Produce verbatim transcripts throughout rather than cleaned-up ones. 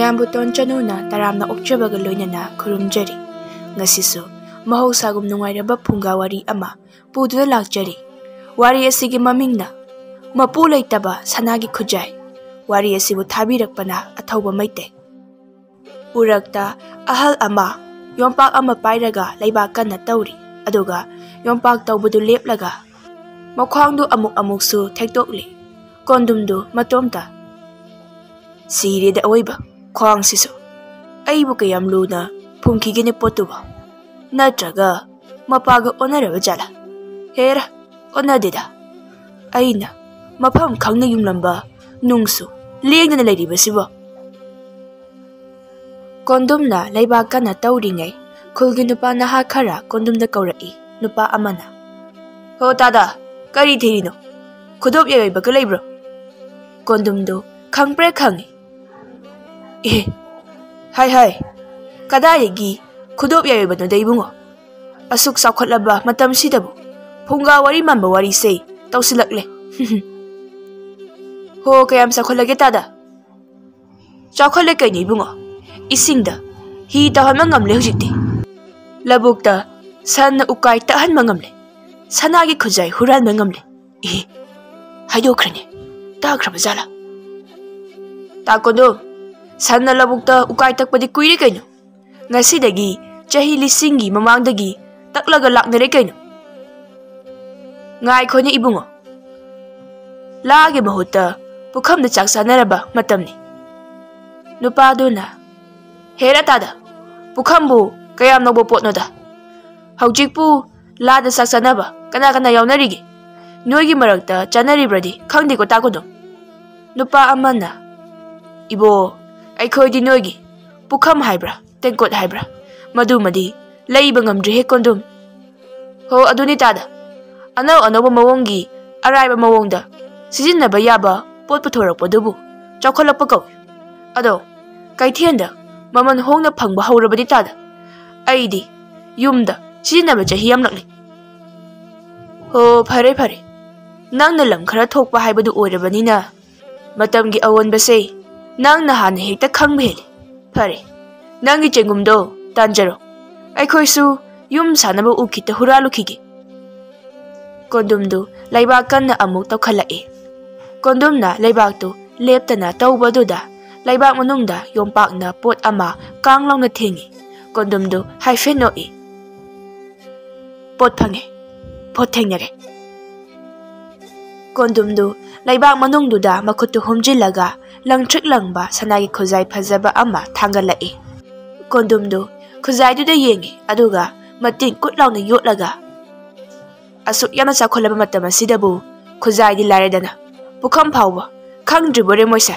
ꯅꯥꯝꯕꯨꯇꯣꯟ ꯆꯅꯨꯅ ꯇꯔꯥꯝꯅ ꯑꯣꯛꯆꯕꯒ ꯂꯣꯏꯅꯅ ꯈꯨꯔꯨꯝꯖꯔꯤ꯫ ꯉꯁꯤꯁꯨ ꯃꯍꯧꯁꯥꯒꯨꯝ ꯅꯨꯡꯉꯥꯏꯔꯕ ꯐꯨꯡꯒꯥ ꯋꯥꯔꯤ ꯑꯃ ꯄꯨꯗꯨꯅ ꯂꯥꯛꯆꯔꯤ꯫ ꯋꯥꯔꯤ ꯑꯁꯤꯒꯤ ꯃꯃꯤꯡꯅ ꯃꯄꯨ ꯂꯩꯇꯕ ꯁꯅꯥꯒꯤ ꯈꯨꯖꯥꯏ꯫ ꯋꯥꯔꯤ ꯑꯁꯤꯕꯨ ꯊꯥꯕꯤꯔꯛꯄꯅ ꯑꯊꯧꯕ ꯃꯩꯇꯩ꯫ ꯎꯔꯛꯇ ꯑꯍꯜ ꯑꯃ ꯌꯣꯝꯄꯥꯛ ꯑꯃ ꯄꯥꯏꯔꯒ ꯂꯩꯕꯥꯛ ꯀꯟꯅ ꯇꯧꯔꯤ꯫ ꯑꯗꯨꯒ ꯌꯣꯝꯄꯥꯛ ꯇꯧꯕꯗꯨ ꯂꯦꯞꯂꯒ ꯃꯈ꯭ꯋꯥꯡꯗꯨ ꯑꯃꯨꯛ ꯑꯃꯨꯛꯁꯨ ꯊꯦꯛꯇꯣꯛꯂꯤ꯫ ꯀꯣꯟꯗꯨꯝꯗꯨ ꯃꯇꯣꯝꯇ, "ꯁꯤꯔꯦꯗ ꯑꯋꯣꯏꯕ ꯈ꯭ꯋꯥꯡꯁꯤꯁꯨ꯫ ꯑꯩꯕꯨ ꯀꯌꯥꯝ ꯂꯨꯅ ꯐꯨꯝꯈꯤꯒꯦꯅꯦ ꯄꯣꯠꯇꯨꯕꯣ? ꯅꯠꯇ꯭ꯔꯒ ꯃꯄꯥꯒ ꯑꯣꯟꯅꯔꯕ ꯖꯥꯠꯂꯥ? ꯍꯦꯔꯥ, ꯑꯣꯟꯅꯗꯦꯗ꯫ ꯑꯩꯅ ꯃꯐꯝ ꯈꯪꯅ ꯌꯨꯡꯂꯝꯕ ꯅꯨꯡꯁꯨ ꯂꯦꯡꯗꯅ ꯂꯩꯔꯤꯕꯁꯤꯕꯣ?" ꯀꯣꯟꯗꯨꯝꯅ ꯂꯩꯕꯥꯛ ꯀꯟꯅ ꯇꯧꯔꯤꯉꯩ, ꯈꯨꯜꯒꯤ ꯅꯨꯄꯥ ꯅꯍꯥ ꯈꯔ ꯀꯣꯟꯗꯨꯝꯗ ꯀꯧꯔꯛꯏ꯫ ꯅꯨꯄꯥ ꯑꯃꯅ, "ꯍꯣ ꯇꯥꯗ, ꯀꯔꯤ ꯊꯤꯔꯤꯅꯣ? ꯈꯨꯗꯣꯞ ꯌꯥꯏꯕꯒ ꯂꯩꯕ꯭ꯔꯣ?" ꯀꯣꯟꯗꯨꯝꯗꯨ ꯈꯪꯄ꯭ꯔꯦ ꯈꯪꯏ꯫ "ꯑꯦ, ꯍꯥꯏ ꯍꯥꯏ, ꯀꯗꯥꯏꯗꯒꯤ ꯈꯨꯗꯣꯞ ꯌꯥꯏꯕꯅꯣꯗ ꯏꯕꯨꯡꯉꯣ? ꯑꯁꯨꯛ ꯆꯥꯎꯈꯠꯂꯕ ꯃꯇꯝꯁꯤꯗꯕꯨ ꯐꯨꯡꯒꯥ ꯋꯥꯔꯤ ꯃꯥꯟꯕ ꯋꯥꯔꯤꯁꯦ ꯇꯧꯁꯤꯜꯂꯛꯂꯦ꯫" "ꯍꯣ, ꯀꯌꯥꯝ ꯆꯥꯎꯈꯠꯂꯒꯦ ꯇꯥꯗ?" "ꯆꯥꯎꯈꯠꯂꯦ ꯀꯩꯅꯣ ꯏꯕꯨꯡꯉꯣ꯫ ꯏꯁꯤꯡꯗ ꯍꯤ ꯇꯧꯍꯟꯕ ꯉꯝꯂꯦ ꯍꯧꯖꯤꯛꯇꯤ꯫ ꯂꯧꯕꯨꯛꯇ ꯁꯟꯅ ꯎꯀꯥꯏ ꯇꯛꯍꯟꯕ ꯉꯝꯂꯦ꯫ ꯁꯅꯥꯒꯤ ꯈꯨꯖꯥꯏ ꯍꯨꯔꯥꯟꯕ ꯉꯝꯂꯦ꯫" "ꯏꯍꯦ, ꯍꯥꯏꯗꯣꯛꯈ꯭ꯔꯅꯤ꯫ ꯇꯥꯈ꯭ꯔꯕ ꯖꯥꯠꯂꯥ?" "ꯇꯥ ꯀꯣꯟꯗꯨꯝ, ꯁꯟꯅ ꯂꯧꯕꯨꯛꯇ ꯎꯀꯥꯏ ꯇꯛꯄꯗꯤ ꯀꯨꯏꯔꯦ ꯀꯩꯅꯣ꯫ ꯉꯁꯤꯗꯒꯤ ꯆꯍꯤ ꯂꯤꯁꯤꯡꯒꯤ ꯃꯃꯥꯡꯗꯒꯤ ꯇꯛꯂꯒ ꯂꯥꯛꯅꯔꯦ ꯀꯩꯅꯣ꯫ ꯉꯥꯏꯈꯣꯅꯦ ꯏꯕꯨꯡꯉꯣ, ꯂꯥꯒꯤ ꯃꯍꯨꯠꯇ ꯄꯨꯈꯝꯗ ꯆꯥꯛ ꯆꯥꯅꯔꯕ ꯃꯇꯝꯅꯤ꯫" ꯅꯨꯄꯥꯗꯨꯅ, "ꯍꯦꯔꯥ ꯇꯥꯗ, ꯄꯨꯈꯝꯕꯨ ꯀꯌꯥꯝ ꯅꯧꯕ ꯄꯣꯠꯅꯣꯗ? ꯍꯧꯖꯤꯛꯄꯨ ꯂꯥꯗ ꯆꯥꯛ ꯆꯥꯅꯕ ꯀꯅꯥ ꯀꯅꯥ ꯌꯥꯎꯅꯔꯤꯒꯦ? ꯅꯣꯏꯒꯤ ꯃꯔꯛꯇ ꯆꯥꯅꯔꯤꯕ꯭ꯔꯗꯤ ꯈꯪꯗꯦꯀꯣ ꯇꯥ ꯀꯣꯟꯗꯨꯝ꯫" ꯅꯨꯄꯥ ꯑꯃꯅ, "ꯏꯕꯣ, ꯑꯩꯈꯣꯏꯗꯤ ꯅꯣꯏꯒꯤ ꯄꯨꯈꯝ ꯍꯥꯏꯕ꯭ꯔꯥ, ꯇꯦꯡꯀꯣꯠ ꯍꯥꯏꯕ꯭ꯔꯥ, ꯃꯗꯨꯃꯗꯤ ꯂꯩꯕ ꯉꯝꯗ꯭ꯔꯤꯍꯦ ꯀꯣꯟꯗꯨꯝ꯫" "ꯍꯣ, ꯑꯗꯨꯅꯤ ꯇꯥꯗ, ꯑꯅꯧ ꯑꯅꯧꯕ ꯃꯑꯣꯡꯒꯤ ꯑꯔꯥꯏꯕ ꯃꯑꯣꯡꯗ ꯁꯤꯖꯤꯟꯅꯕ ꯌꯥꯕ ꯄꯣꯠ ꯄꯨꯊꯣꯔꯛꯄꯗꯨꯕꯨ ꯆꯥꯎꯈꯠꯂꯛꯄ ꯀꯧꯏ꯫ ꯑꯗꯣ ꯀꯩꯊꯦꯜꯗ ꯃꯃꯜ ꯍꯣꯡꯅ ꯐꯪꯕ ꯍꯧꯔꯕꯗꯤ ꯇꯥꯗ, ꯑꯩꯗꯤ ꯌꯨꯝꯗ ꯁꯤꯖꯤꯟꯅꯕ ꯆꯍꯤ ꯌꯥꯝꯂꯛꯂꯦ꯫" "ꯍꯣ, ꯐꯔꯦ ꯐꯔꯦ, ꯅꯪꯅ ꯂꯝ ꯈꯔ ꯊꯣꯛꯄ ꯍꯥꯏꯕꯗꯨ ꯑꯣꯏꯔꯕꯅꯤꯅ ꯃꯇꯝꯒꯤ ꯑꯑꯣꯟꯕꯁꯦ ꯅꯪꯅ ꯍꯥꯟꯅ ꯍꯦꯛꯇ ꯈꯪꯕ ꯍꯦꯜꯂꯤ꯫ ꯐꯔꯦ, ꯅꯪꯒꯤ ꯆꯦꯡꯒꯨꯝꯗꯣ ꯇꯥꯟꯖꯔꯣ꯫ ꯑꯩꯈꯣꯏꯁꯨ ꯌꯨꯝ ꯁꯥꯅꯕ ꯎ ꯈꯤꯇ ꯍꯨꯔꯥꯜꯂꯨꯈꯤꯒꯦ꯫ ꯀꯣꯟꯗꯨꯝꯗꯨ ꯂꯩꯕꯥꯛ ꯀꯟꯅ ꯑꯃꯨꯛ ꯇꯧꯈꯠꯂꯛꯏ꯫ ꯀꯣꯟꯗꯨꯝꯅ ꯂꯩꯕꯥꯛꯇꯨ ꯂꯦꯞꯇꯅ ꯇꯧꯕꯗꯨꯗ ꯂꯩꯕꯥꯛ ꯃꯅꯨꯡꯗ ꯌꯣꯝꯄꯥꯛꯅ ꯄꯣꯠ ꯑꯃ ꯀꯥꯡ ꯂꯥꯎꯅ ꯊꯦꯡꯉꯤ꯫ ꯀꯣꯟꯗꯨꯝꯗꯨ ꯍꯥꯏꯐꯦꯠ ꯅꯣꯛꯏ꯫ "ꯄꯣꯠ ꯐꯪꯉꯦ, ꯄꯣꯠ ꯊꯦꯡꯅꯔꯦ꯫" ꯀꯣꯟꯗꯨꯝꯗꯨ ꯂꯩꯕꯥꯛ ꯃꯅꯨꯡꯗꯨꯗ ꯃꯈꯨꯠꯇꯨ ꯍꯨꯝꯖꯤꯜꯂꯒ ꯂꯪꯇ꯭ꯔꯤꯛ ꯂꯪꯕ ꯁꯅꯥꯒꯤ ꯈꯨꯖꯥꯏ ꯐꯖꯕ ꯑꯃ ꯊꯥꯡꯒꯠꯂꯛꯏ꯫ ꯀꯣꯟꯗꯨꯝꯗꯨ ꯈꯨꯖꯥꯏꯗꯨꯗ ꯌꯦꯡꯉꯤ, ꯑꯗꯨꯒ ꯃꯇꯤꯟ ꯀꯨꯠ ꯂꯥꯎꯅ ꯌꯣꯠꯂꯒ, "ꯑꯁꯨꯛ ꯌꯥꯝꯅ ꯆꯥꯎꯈꯠꯂꯕ ꯃꯇꯝ ꯑꯁꯤꯗꯕꯨ ꯈꯨꯖꯥꯏꯗꯤ ꯂꯥꯏꯔꯗꯅ, ꯄꯨꯈꯝ ꯐꯥꯎꯕ ꯈꯪꯗ꯭ꯔꯤꯕꯣꯔꯦ ꯃꯣꯏꯁꯦ?"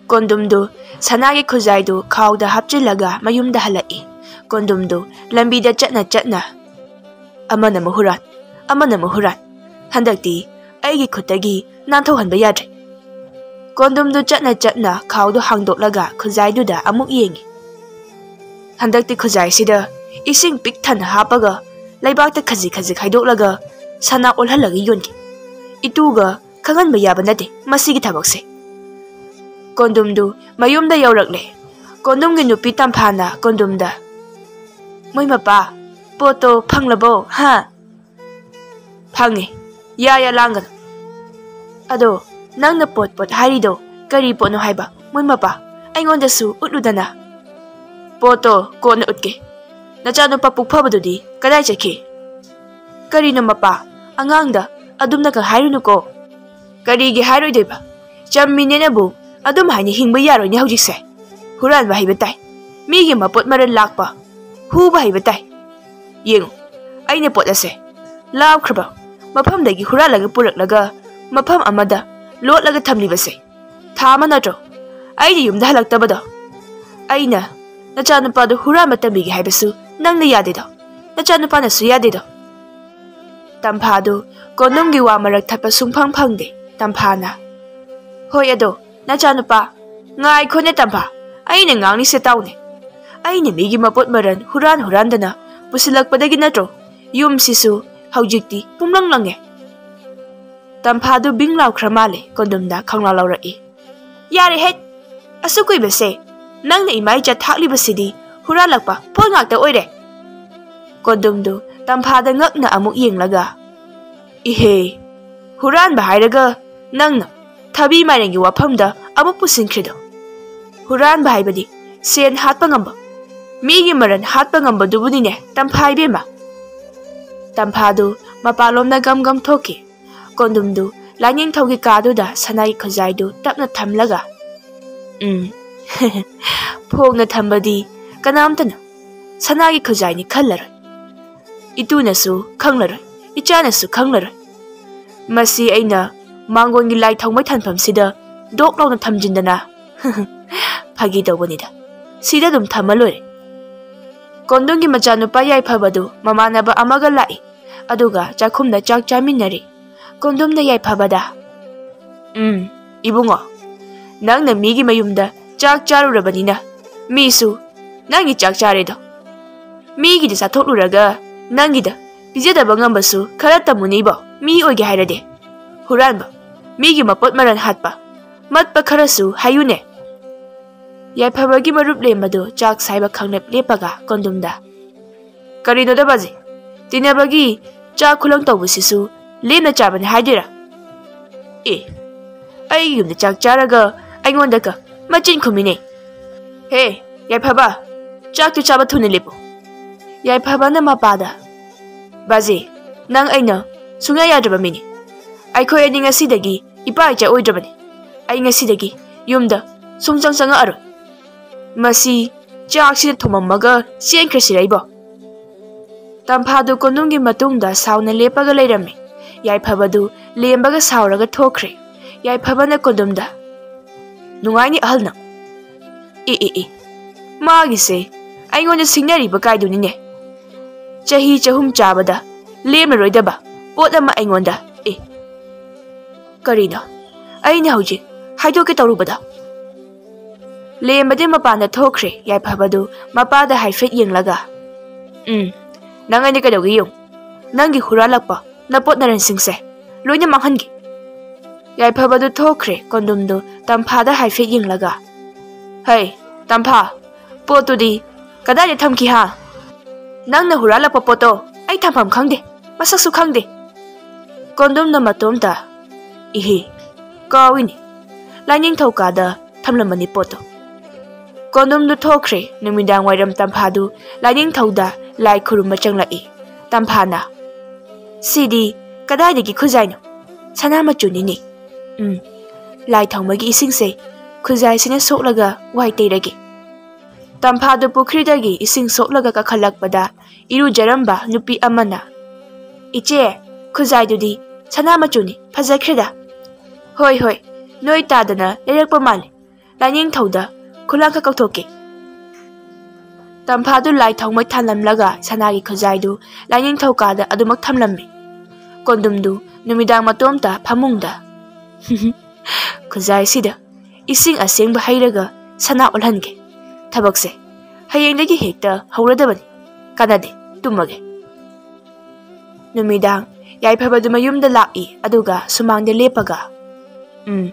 ꯀꯣꯟꯗꯨꯝꯗꯨ ꯁꯅꯥꯒꯤ ꯈꯨꯖꯥꯏꯗꯨ ꯈꯥꯎꯗ ꯍꯥꯞꯆꯤꯜꯂꯒ ꯃꯌꯨꯝꯗ ꯍꯜꯂꯛꯏ꯫ ꯀꯣꯟꯗꯨꯝꯗꯨ ꯂꯝꯕꯤꯗ ꯆꯠꯅ ꯆꯠꯅ ꯑꯃꯅ ꯑꯃꯨꯛ ꯍꯨꯔꯥꯟ, ꯑꯃꯅ ꯑꯃꯨꯛ ꯍꯨꯔꯥꯟ꯫ "ꯍꯟꯗꯛꯇꯤ ꯑꯩꯒꯤ ꯈꯨꯠꯇꯒꯤ ꯅꯥꯟꯊꯣꯛꯍꯟꯕ ꯌꯥꯗ꯭ꯔꯦ꯫" ꯀꯣꯟꯗꯨꯝꯗꯨ ꯆꯠꯅ ꯆꯠꯅ ꯈꯥꯎꯗꯨ ꯍꯥꯡꯗꯣꯛꯂꯒ ꯈꯨꯖꯥꯏꯗꯨꯗ ꯑꯃꯨꯛ ꯌꯦꯡꯉꯤ꯫ "ꯍꯟꯗꯛꯇꯤ ꯈꯨꯖꯥꯏꯁꯤꯗ ꯏꯁꯤꯡ ꯄꯤꯛ ꯊꯟꯅ ꯍꯥꯞꯄꯒ ꯂꯩꯕꯥꯛꯇ ꯈꯖꯤꯛ ꯈꯖꯤꯛ ꯍꯩꯗꯣꯛꯂꯒ ꯁꯅꯥ ꯑꯣꯜꯍꯜꯂꯒ ꯌꯣꯟꯒꯦ꯫ ꯏꯇꯨꯒ ꯈꯪꯍꯟꯕ ꯌꯥꯕ ꯅꯠꯇꯦ ꯃꯁꯤꯒꯤ ꯊꯕꯛꯁꯦ꯫" ꯀꯣꯟꯗꯨꯝꯗꯨ ꯃꯌꯨꯝꯗ ꯌꯧꯔꯛꯂꯦ꯫ ꯀꯣꯟꯗꯨꯝꯒꯤ ꯅꯨꯄꯤ ꯇꯝꯐꯥꯅ ꯀꯣꯟꯗꯨꯝꯗ, "ꯃꯣꯏ ꯃꯄꯥ, ꯄꯣꯠꯇꯣ ꯐꯪꯂꯕꯣ, ꯍꯥ?" "ꯐꯪꯉꯦ, ꯌꯥ ꯌꯥ ꯂꯥꯡꯒꯅꯨ꯫ ꯑꯗꯣ ꯅꯪꯅ ꯄꯣꯠ ꯄꯣꯠ ꯍꯥꯏꯔꯤꯗꯣ ꯀꯔꯤ ꯄꯣꯠꯅꯣ ꯍꯥꯏꯕ, ꯃꯣꯏ ꯃꯄꯥ? ꯑꯩꯉꯣꯟꯗꯁꯨ ꯎꯠꯂꯨꯗꯅ꯫" "ꯄꯣꯠꯇꯣ ꯀꯣꯟꯅ ꯎꯠꯀꯦ꯫ ꯅꯆꯥꯅꯨꯄꯥ ꯄꯨꯛ ꯐꯕꯗꯨꯗꯤ ꯀꯗꯥꯏ ꯆꯠꯈꯤ?" "ꯀꯔꯤꯅꯣ ꯃꯄꯥ? ꯑꯉꯥꯡꯗ ꯑꯗꯨꯝꯅꯒ ꯍꯥꯏꯔꯨꯅꯨꯀꯣ꯫" "ꯀꯔꯤꯒꯤ ꯍꯥꯏꯔꯣꯏꯗꯣꯏꯕ? ꯆꯝꯃꯤꯅꯦꯅꯕꯨ ꯑꯗꯨꯝ ꯍꯥꯏꯅ ꯍꯤꯡꯕ ꯌꯥꯔꯣꯏꯅꯦ ꯍꯧꯖꯤꯛꯁꯦ꯫ ꯍꯨꯔꯥꯟꯕ ꯍꯩꯕ ꯇꯥꯏ, ꯃꯤꯒꯤ ꯃꯄꯣꯠ ꯃꯔꯜ ꯂꯥꯛꯄ, ꯍꯨꯕ ꯍꯩꯕ ꯇꯥꯏ꯫ ꯌꯦꯡꯉꯨ, ꯑꯩꯅ ꯄꯣꯠ ꯑꯁꯦ ꯂꯥꯞꯈ꯭ꯔꯕ ꯃꯐꯝꯗꯒꯤ ꯍꯨꯔꯥꯜꯂꯒ ꯄꯨꯔꯛꯂꯒ ꯃꯐꯝ ꯑꯃꯗ ꯂꯣꯠꯂꯒ ꯊꯝꯂꯤꯕꯁꯦ ꯊꯥ ꯑꯃ ꯅꯠꯇ꯭ꯔꯣ ꯑꯩꯅ ꯌꯨꯝꯗ ꯍꯜꯂꯛꯇꯕꯗꯣ? ꯑꯩꯅ ꯅꯆꯥꯅꯨꯄꯥꯗꯨ ꯍꯨꯔꯥꯟꯕ ꯇꯝꯕꯤꯒꯦ ꯍꯥꯏꯕꯁꯨ ꯅꯪꯅ ꯌꯥꯗꯦꯗꯣ, ꯅꯆꯥꯅꯨꯄꯥꯅꯁꯨ ꯌꯥꯗꯦꯗꯣ꯫" ꯇꯝꯐꯥꯗꯨ ꯀꯣꯅꯨꯡꯒꯤ ꯋꯥ ꯃꯔꯛ ꯊꯠꯄ ꯁꯨꯡꯐꯪ ꯐꯪꯗꯦ꯫ ꯇꯝꯐꯥꯅ, "ꯍꯣꯏ ꯑꯗꯣ, ꯅꯆꯥꯅꯨꯄꯥ, ꯉꯥꯏꯈꯣꯅꯦ ꯇꯝꯐꯥ, ꯑꯩꯅ ꯉꯥꯡꯂꯤꯁꯦ ꯇꯥꯎꯅꯦ꯫ ꯑꯩꯅ ꯃꯤꯒꯤ ꯃꯄꯣꯠ ꯃꯔꯜ ꯍꯨꯔꯥꯟ ꯍꯨꯔꯥꯟꯗꯅ ꯄꯨꯁꯤꯜꯂꯛꯄꯗꯒꯤ ꯅꯠꯇ꯭ꯔꯣ ꯌꯨꯝꯁꯤꯁꯨ ꯍꯧꯖꯤꯛꯇꯤ ꯄꯨꯝꯂꯪ ꯂꯪꯉꯦ?" ꯇꯝꯐꯥꯗꯨ ꯕꯤꯡ ꯂꯥꯎꯈ꯭ꯔ ꯃꯥꯜꯂꯦ꯫ ꯀꯣꯟꯗꯨꯝꯅ ꯈꯪꯂꯥꯎ ꯂꯥꯎꯔꯛꯏ꯫ "ꯌꯥꯔꯦ ꯍꯦꯠ! ꯑꯁꯨꯛ ꯀꯨꯏꯕꯁꯦ ꯅꯪꯅ ꯏꯃꯥ ꯏꯆꯥ ꯊꯥꯛꯂꯤꯕꯁꯤꯗꯤ ꯍꯨꯔꯥꯜꯂꯛꯄ ꯄꯣꯠ ꯉꯥꯛꯇ ꯑꯣꯏꯔꯦ!" ꯀꯣꯟꯗꯨꯝꯗꯨ ꯇꯝꯐꯥꯗ ꯉꯛꯅ ꯑꯃꯨꯛ ꯌꯦꯡꯂꯒ, "ꯏꯍꯦ, ꯍꯨꯔꯥꯟꯕ ꯍꯥꯏꯔꯒ ꯅꯪꯅ ꯊꯕꯤ ꯃꯥꯏꯔꯦꯟꯒꯤ ꯋꯥꯐꯝꯗ ꯑꯃꯨꯛ ꯄꯨꯁꯤꯟꯈ꯭ꯔꯤꯗꯣ꯫ ꯍꯨꯔꯥꯟꯕ ꯍꯥꯏꯕꯗꯤ ꯁꯦꯟ ꯍꯥꯠꯄ ꯉꯝꯕ, ꯃꯤꯒꯤ ꯃꯔꯟ ꯍꯥꯠꯄ ꯉꯝꯕꯗꯨꯕꯨꯅꯤꯅꯦ ꯇꯝꯐꯥ ꯏꯕꯦꯝꯃ!" ꯇꯝꯐꯥꯗꯨ ꯃꯄꯥꯟꯂꯣꯝꯗ ꯒꯝ ꯒꯝ ꯊꯣꯛꯈꯤ꯫ ꯀꯣꯟꯗꯨꯝꯗꯨ ꯂꯥꯏꯅꯤꯡꯊꯧꯒꯤ ꯀꯥꯗꯨꯗ ꯁꯅꯥꯒꯤ ꯈꯨꯖꯥꯏꯗꯨ ꯇꯞꯅ ꯊꯝꯂꯒ, "ꯎꯝ, ꯐꯣꯡꯅ ꯊꯝꯕꯗꯤ ꯀꯅꯥꯝꯇꯅ ꯁꯅꯥꯒꯤ ꯈꯨꯖꯥꯏꯅꯤ ꯈꯜꯂꯔꯣꯏ꯫ ꯏꯇꯨꯅꯁꯨ ꯈꯪꯂꯔꯣꯏ, ꯏꯆꯥꯅꯁꯨ ꯈꯪꯂꯔꯣꯏ꯫ ꯃꯁꯤ ꯑꯩꯅ ꯃꯥꯡꯒꯣꯟꯒꯤ ꯂꯥꯏ ꯊꯥꯎꯃꯩ ꯊꯥꯟꯐꯝꯁꯤꯗ ꯗꯣꯛ ꯂꯥꯎꯅ ꯊꯝꯖꯤꯟꯗꯅ, ꯐꯥꯒꯤ ꯇꯧꯕꯅꯤꯗ, ꯁꯤꯗ ꯑꯗꯨꯝ ꯊꯝꯃ ꯂꯣꯏꯔꯦ꯫" ꯀꯣꯟꯗꯨꯝꯒꯤ ꯃꯆꯥꯅꯨꯄꯥ ꯌꯥꯏꯐꯕꯗꯨ ꯃꯃꯥꯟꯅꯕ ꯑꯃꯒ ꯂꯥꯛꯏ꯫ ꯑꯗꯨꯒ ꯆꯥꯛꯈꯨꯝꯗ ꯆꯥꯛ ꯆꯥꯃꯤꯟꯅꯔꯤ꯫ ꯀꯣꯟꯗꯨꯝꯅ ꯌꯥꯏꯐꯕꯗ, "ꯎꯝ, ꯏꯕꯨꯡꯉꯣ, ꯅꯪꯅ ꯃꯤꯒꯤ ꯃꯌꯨꯝꯗ ꯆꯥꯛ ꯆꯥꯔꯨꯔꯕꯅꯤꯅ ꯃꯤꯁꯨ ꯅꯪꯒꯤ ꯆꯥꯛ ꯆꯥꯔꯦꯗꯣ꯫ ꯃꯤꯒꯤꯗ ꯆꯥꯊꯣꯛꯂꯨꯔꯒ ꯅꯪꯒꯤꯗ ꯄꯤꯖꯗꯕ ꯉꯝꯕꯁꯨ ꯈꯔ ꯇꯝꯃꯨꯅꯦ ꯏꯕꯣ, ꯃꯤ ꯑꯣꯏꯒꯦ ꯍꯥꯏꯔꯗꯤ꯫ ꯍꯨꯔꯥꯟꯕ, ꯃꯤꯒꯤ ꯃꯄꯣꯠ ꯃꯔꯜ ꯍꯥꯠꯄ, ꯃꯠꯄ ꯈꯔꯁꯨ ꯍꯥꯏꯌꯨꯅꯦ꯫" ꯌꯥꯏꯐꯕꯒꯤ ꯃꯔꯨꯞ ꯂꯦꯝꯕꯗꯨ ꯆꯥꯛ ꯁꯥꯏꯕ ꯈꯪꯂꯦꯞ ꯂꯦꯞꯄꯒ ꯀꯣꯟꯗꯨꯝꯗ, "ꯀꯔꯤꯅꯣꯗ ꯕꯥꯖꯤ, ꯇꯤꯟꯅꯕꯒꯤ ꯆꯥꯛ ꯈꯨꯂꯪ ꯇꯧꯕꯁꯤꯁꯨ ꯂꯦꯝꯅ ꯆꯥꯕꯅꯤ ꯍꯥꯏꯗꯣꯏꯔꯥ? ꯑꯦ, ꯑꯩꯒꯤ ꯌꯨꯝꯗ ꯆꯥꯛ ꯆꯥꯔꯒ ꯑꯩꯉꯣꯟꯗꯒ ꯃꯆꯤꯟ ꯈꯨꯝꯃꯤꯅꯦ꯫ ꯍꯦ, ꯌꯥꯏꯐꯕ, ꯆꯥꯛꯇꯨ ꯆꯥꯕ ꯊꯨꯅ ꯂꯦꯞꯄꯨ꯫" ꯌꯥꯏꯐꯕꯅ ꯃꯄꯥꯗ, "ꯕꯥꯖꯤ, ꯅꯪ ꯑꯩꯅ ꯁꯨꯡꯌꯥ ꯌꯥꯗ꯭ꯔꯕ ꯃꯤꯅꯤ꯫ ꯑꯩꯈꯣꯏ ꯑꯅꯤ ꯉꯁꯤꯗꯒꯤ ꯏꯄꯥ ꯏꯆꯥ ꯑꯣꯏꯗ꯭ꯔꯕꯅꯤ꯫ ꯑꯩ ꯉꯁꯤꯗꯒꯤ ꯌꯨꯝꯗ ꯁꯨꯡꯆꯪ ꯆꯪꯉꯛꯑꯔꯣꯏ꯫ ꯃꯁꯤ ꯆꯥꯛꯁꯤꯗ ꯊꯣꯝꯃꯝꯃꯒ ꯆꯦꯟꯈ꯭ꯔꯁꯤꯔ ꯏꯕꯣ?" ꯇꯝꯐꯥꯗꯨ ꯀꯣꯅꯨꯡꯒꯤ ꯃꯇꯨꯡꯗ ꯁꯥꯎꯅ ꯂꯦꯞꯄꯒ ꯂꯩꯔꯝꯃꯤ꯫ ꯌꯥꯏꯐꯕꯗꯨ ꯂꯦꯝꯕꯒ ꯁꯥꯎꯔꯒ ꯊꯣꯛꯈ꯭ꯔꯦ꯫ ꯌꯥꯏꯐꯕꯅ ꯀꯣꯟꯗꯨꯝꯗ, "ꯅꯨꯡꯉꯥꯏꯅꯤ ꯑꯍꯜ ꯅꯪ꯫ ꯑꯦ, ꯑꯦ, ꯑꯦ, ꯃꯥꯒꯤꯁꯦ ꯑꯩꯉꯣꯟꯗ ꯁꯤꯡꯅꯔꯤꯕ ꯀꯥꯏꯗꯨꯅꯤꯅꯦ꯫ ꯆꯍꯤ ꯆꯍꯨꯝ ꯆꯥꯕꯗ ꯂꯦꯝꯂꯔꯣꯏꯗꯕ ꯄꯣꯠ ꯑꯃ ꯑꯩꯉꯣꯟꯗ꯫ ꯑꯦ, ꯀꯔꯤꯅꯣ ꯑꯩꯅ ꯍꯧꯖꯤꯛ ꯍꯥꯏꯗꯣꯛꯀꯦ ꯇꯧꯔꯨꯕꯗꯣ?" ꯂꯦꯝꯕꯗꯤ ꯃꯄꯥꯟꯗ ꯊꯣꯛꯈ꯭ꯔꯦ꯫ ꯌꯥꯏꯐꯕꯗꯨ ꯃꯄꯥꯗ ꯍꯥꯏꯐꯦꯠ ꯌꯦꯡꯂꯒ, "ꯎꯝ, ꯅꯪ ꯑꯩꯅ ꯀꯩꯗꯧꯒꯦ ꯌꯦꯡꯉꯨ꯫ ꯅꯪꯒꯤ ꯍꯨꯔꯥꯜꯂꯛꯄ ꯅꯄꯣꯠ ꯅꯔꯟꯁꯤꯡꯁꯦ ꯂꯣꯏꯅ ꯃꯥꯡꯍꯟꯒꯦ꯫" ꯌꯥꯏꯐꯕꯗꯨ ꯊꯣꯛꯈ꯭ꯔꯦ꯫ ꯀꯣꯟꯗꯨꯝꯗꯨ ꯇꯝꯐꯥꯗ ꯍꯥꯏꯐꯦꯠ ꯌꯦꯡꯂꯒ, "ꯍꯩ, ꯇꯝꯐꯥ, ꯄꯣꯠꯇꯨꯗꯤ ꯀꯗꯥꯏꯗ ꯊꯝꯈꯤ ꯍꯥ? ꯅꯪꯅ ꯍꯨꯔꯥꯜꯂꯛꯄ ꯄꯣꯠꯇꯣ ꯑꯩ ꯊꯝꯐꯝ ꯈꯪꯗꯦ, ꯃꯁꯛꯁꯨ ꯈꯪꯗꯦ꯫" ꯀꯣꯟꯗꯨꯝꯅ ꯃꯇꯣꯝꯇ, "ꯏꯍꯤ, ꯀꯥꯎꯏꯅꯦ, ꯂꯥꯏꯅꯤꯡꯊꯧ ꯀꯥꯗ ꯊꯝꯂꯝꯕꯅꯤ ꯄꯣꯠꯇꯣ꯫" ꯀꯣꯟꯗꯨꯝꯗꯨ ꯊꯣꯛꯈ꯭ꯔꯦ꯫ ꯅꯨꯃꯤꯗꯥꯡ ꯋꯥꯏꯔꯝ ꯇꯝꯐꯥꯗꯨ ꯂꯥꯏꯅꯤꯡꯊꯧꯗ ꯂꯥꯏ ꯈꯨꯔꯨꯝꯕ ꯆꯪꯂꯛꯏ꯫ ꯇꯝꯐꯥꯅ, "ꯁꯤꯗꯤ ꯀꯗꯥꯏꯗꯒꯤ ꯈꯨꯖꯥꯏꯅꯣ? ꯁꯅꯥ ꯃꯆꯨꯅꯤꯅꯦ꯫ ꯎꯝ, ꯂꯥꯏ ꯊꯥꯎꯃꯩꯒꯤ ꯏꯁꯤꯡꯁꯦ ꯈꯨꯖꯥꯏꯁꯤꯅ ꯁꯣꯛꯂꯒ ꯋꯥꯏ ꯇꯩꯔꯒꯦ꯫" ꯇꯝꯐꯥꯗꯨ ꯄꯨꯈ꯭ꯔꯤꯗꯒꯤ ꯏꯁꯤꯡ ꯁꯣꯛꯂꯒ ꯀꯥꯈꯠꯂꯛꯄꯗ ꯏꯔꯨꯖꯔꯝꯕ ꯅꯨꯄꯤ ꯑꯃꯅ, "ꯏꯆꯦ, ꯈꯨꯖꯥꯏꯗꯨꯗꯤ ꯁꯅꯥ ꯃꯆꯨꯅꯤ, ꯐꯖꯈ꯭ꯔꯦꯗ꯫" "ꯍꯣꯏ, ꯍꯣꯏ, ꯅꯣꯏ ꯇꯥꯗꯅ ꯂꯩꯔꯛꯄ ꯃꯥꯜꯂꯦ꯫ ꯂꯥꯏꯅꯤꯡꯊꯧꯗ ꯈꯨꯂꯥꯡꯈꯛ ꯀꯧꯊꯣꯛꯀꯦ꯫" ꯇꯝꯐꯥꯗꯨ ꯂꯥꯏ ꯊꯥꯎꯃꯩ ꯊꯥꯟꯂꯝꯂꯒ ꯁꯅꯥꯒꯤ ꯈꯨꯖꯥꯏꯗꯨ ꯂꯥꯏꯅꯤꯡꯊꯧ ꯀꯥꯗ ꯑꯗꯨꯃꯛ ꯊꯝꯂꯝꯃꯤ꯫ ꯀꯣꯟꯗꯨꯝꯗꯨ ꯅꯨꯃꯤꯗꯥꯡ ꯃꯇꯣꯝꯇ ꯐꯃꯨꯡꯗ, "ꯈꯨꯖꯥꯏꯁꯤꯗ ꯏꯁꯤꯡ ꯑꯁꯦꯡꯕ ꯍꯩꯔꯒ ꯁꯅꯥ ꯑꯣꯜꯍꯟꯒꯦ꯫ ꯊꯕꯛꯁꯦ ꯍꯌꯦꯡꯗꯒꯤ ꯍꯦꯛꯇ ꯍꯧꯔꯗꯕꯅꯤ꯫ ꯀꯥꯟꯅꯗꯦ, ꯇꯨꯝꯃꯒꯦ꯫" ꯅꯨꯃꯤꯗꯥꯡ ꯌꯥꯏꯐꯕꯗꯨ ꯃꯌꯨꯝꯗ ꯂꯥꯛꯏ, ꯑꯗꯨꯒ ꯁꯨꯃꯥꯡꯗ ꯂꯦꯞꯄꯒ, "ꯎꯝ,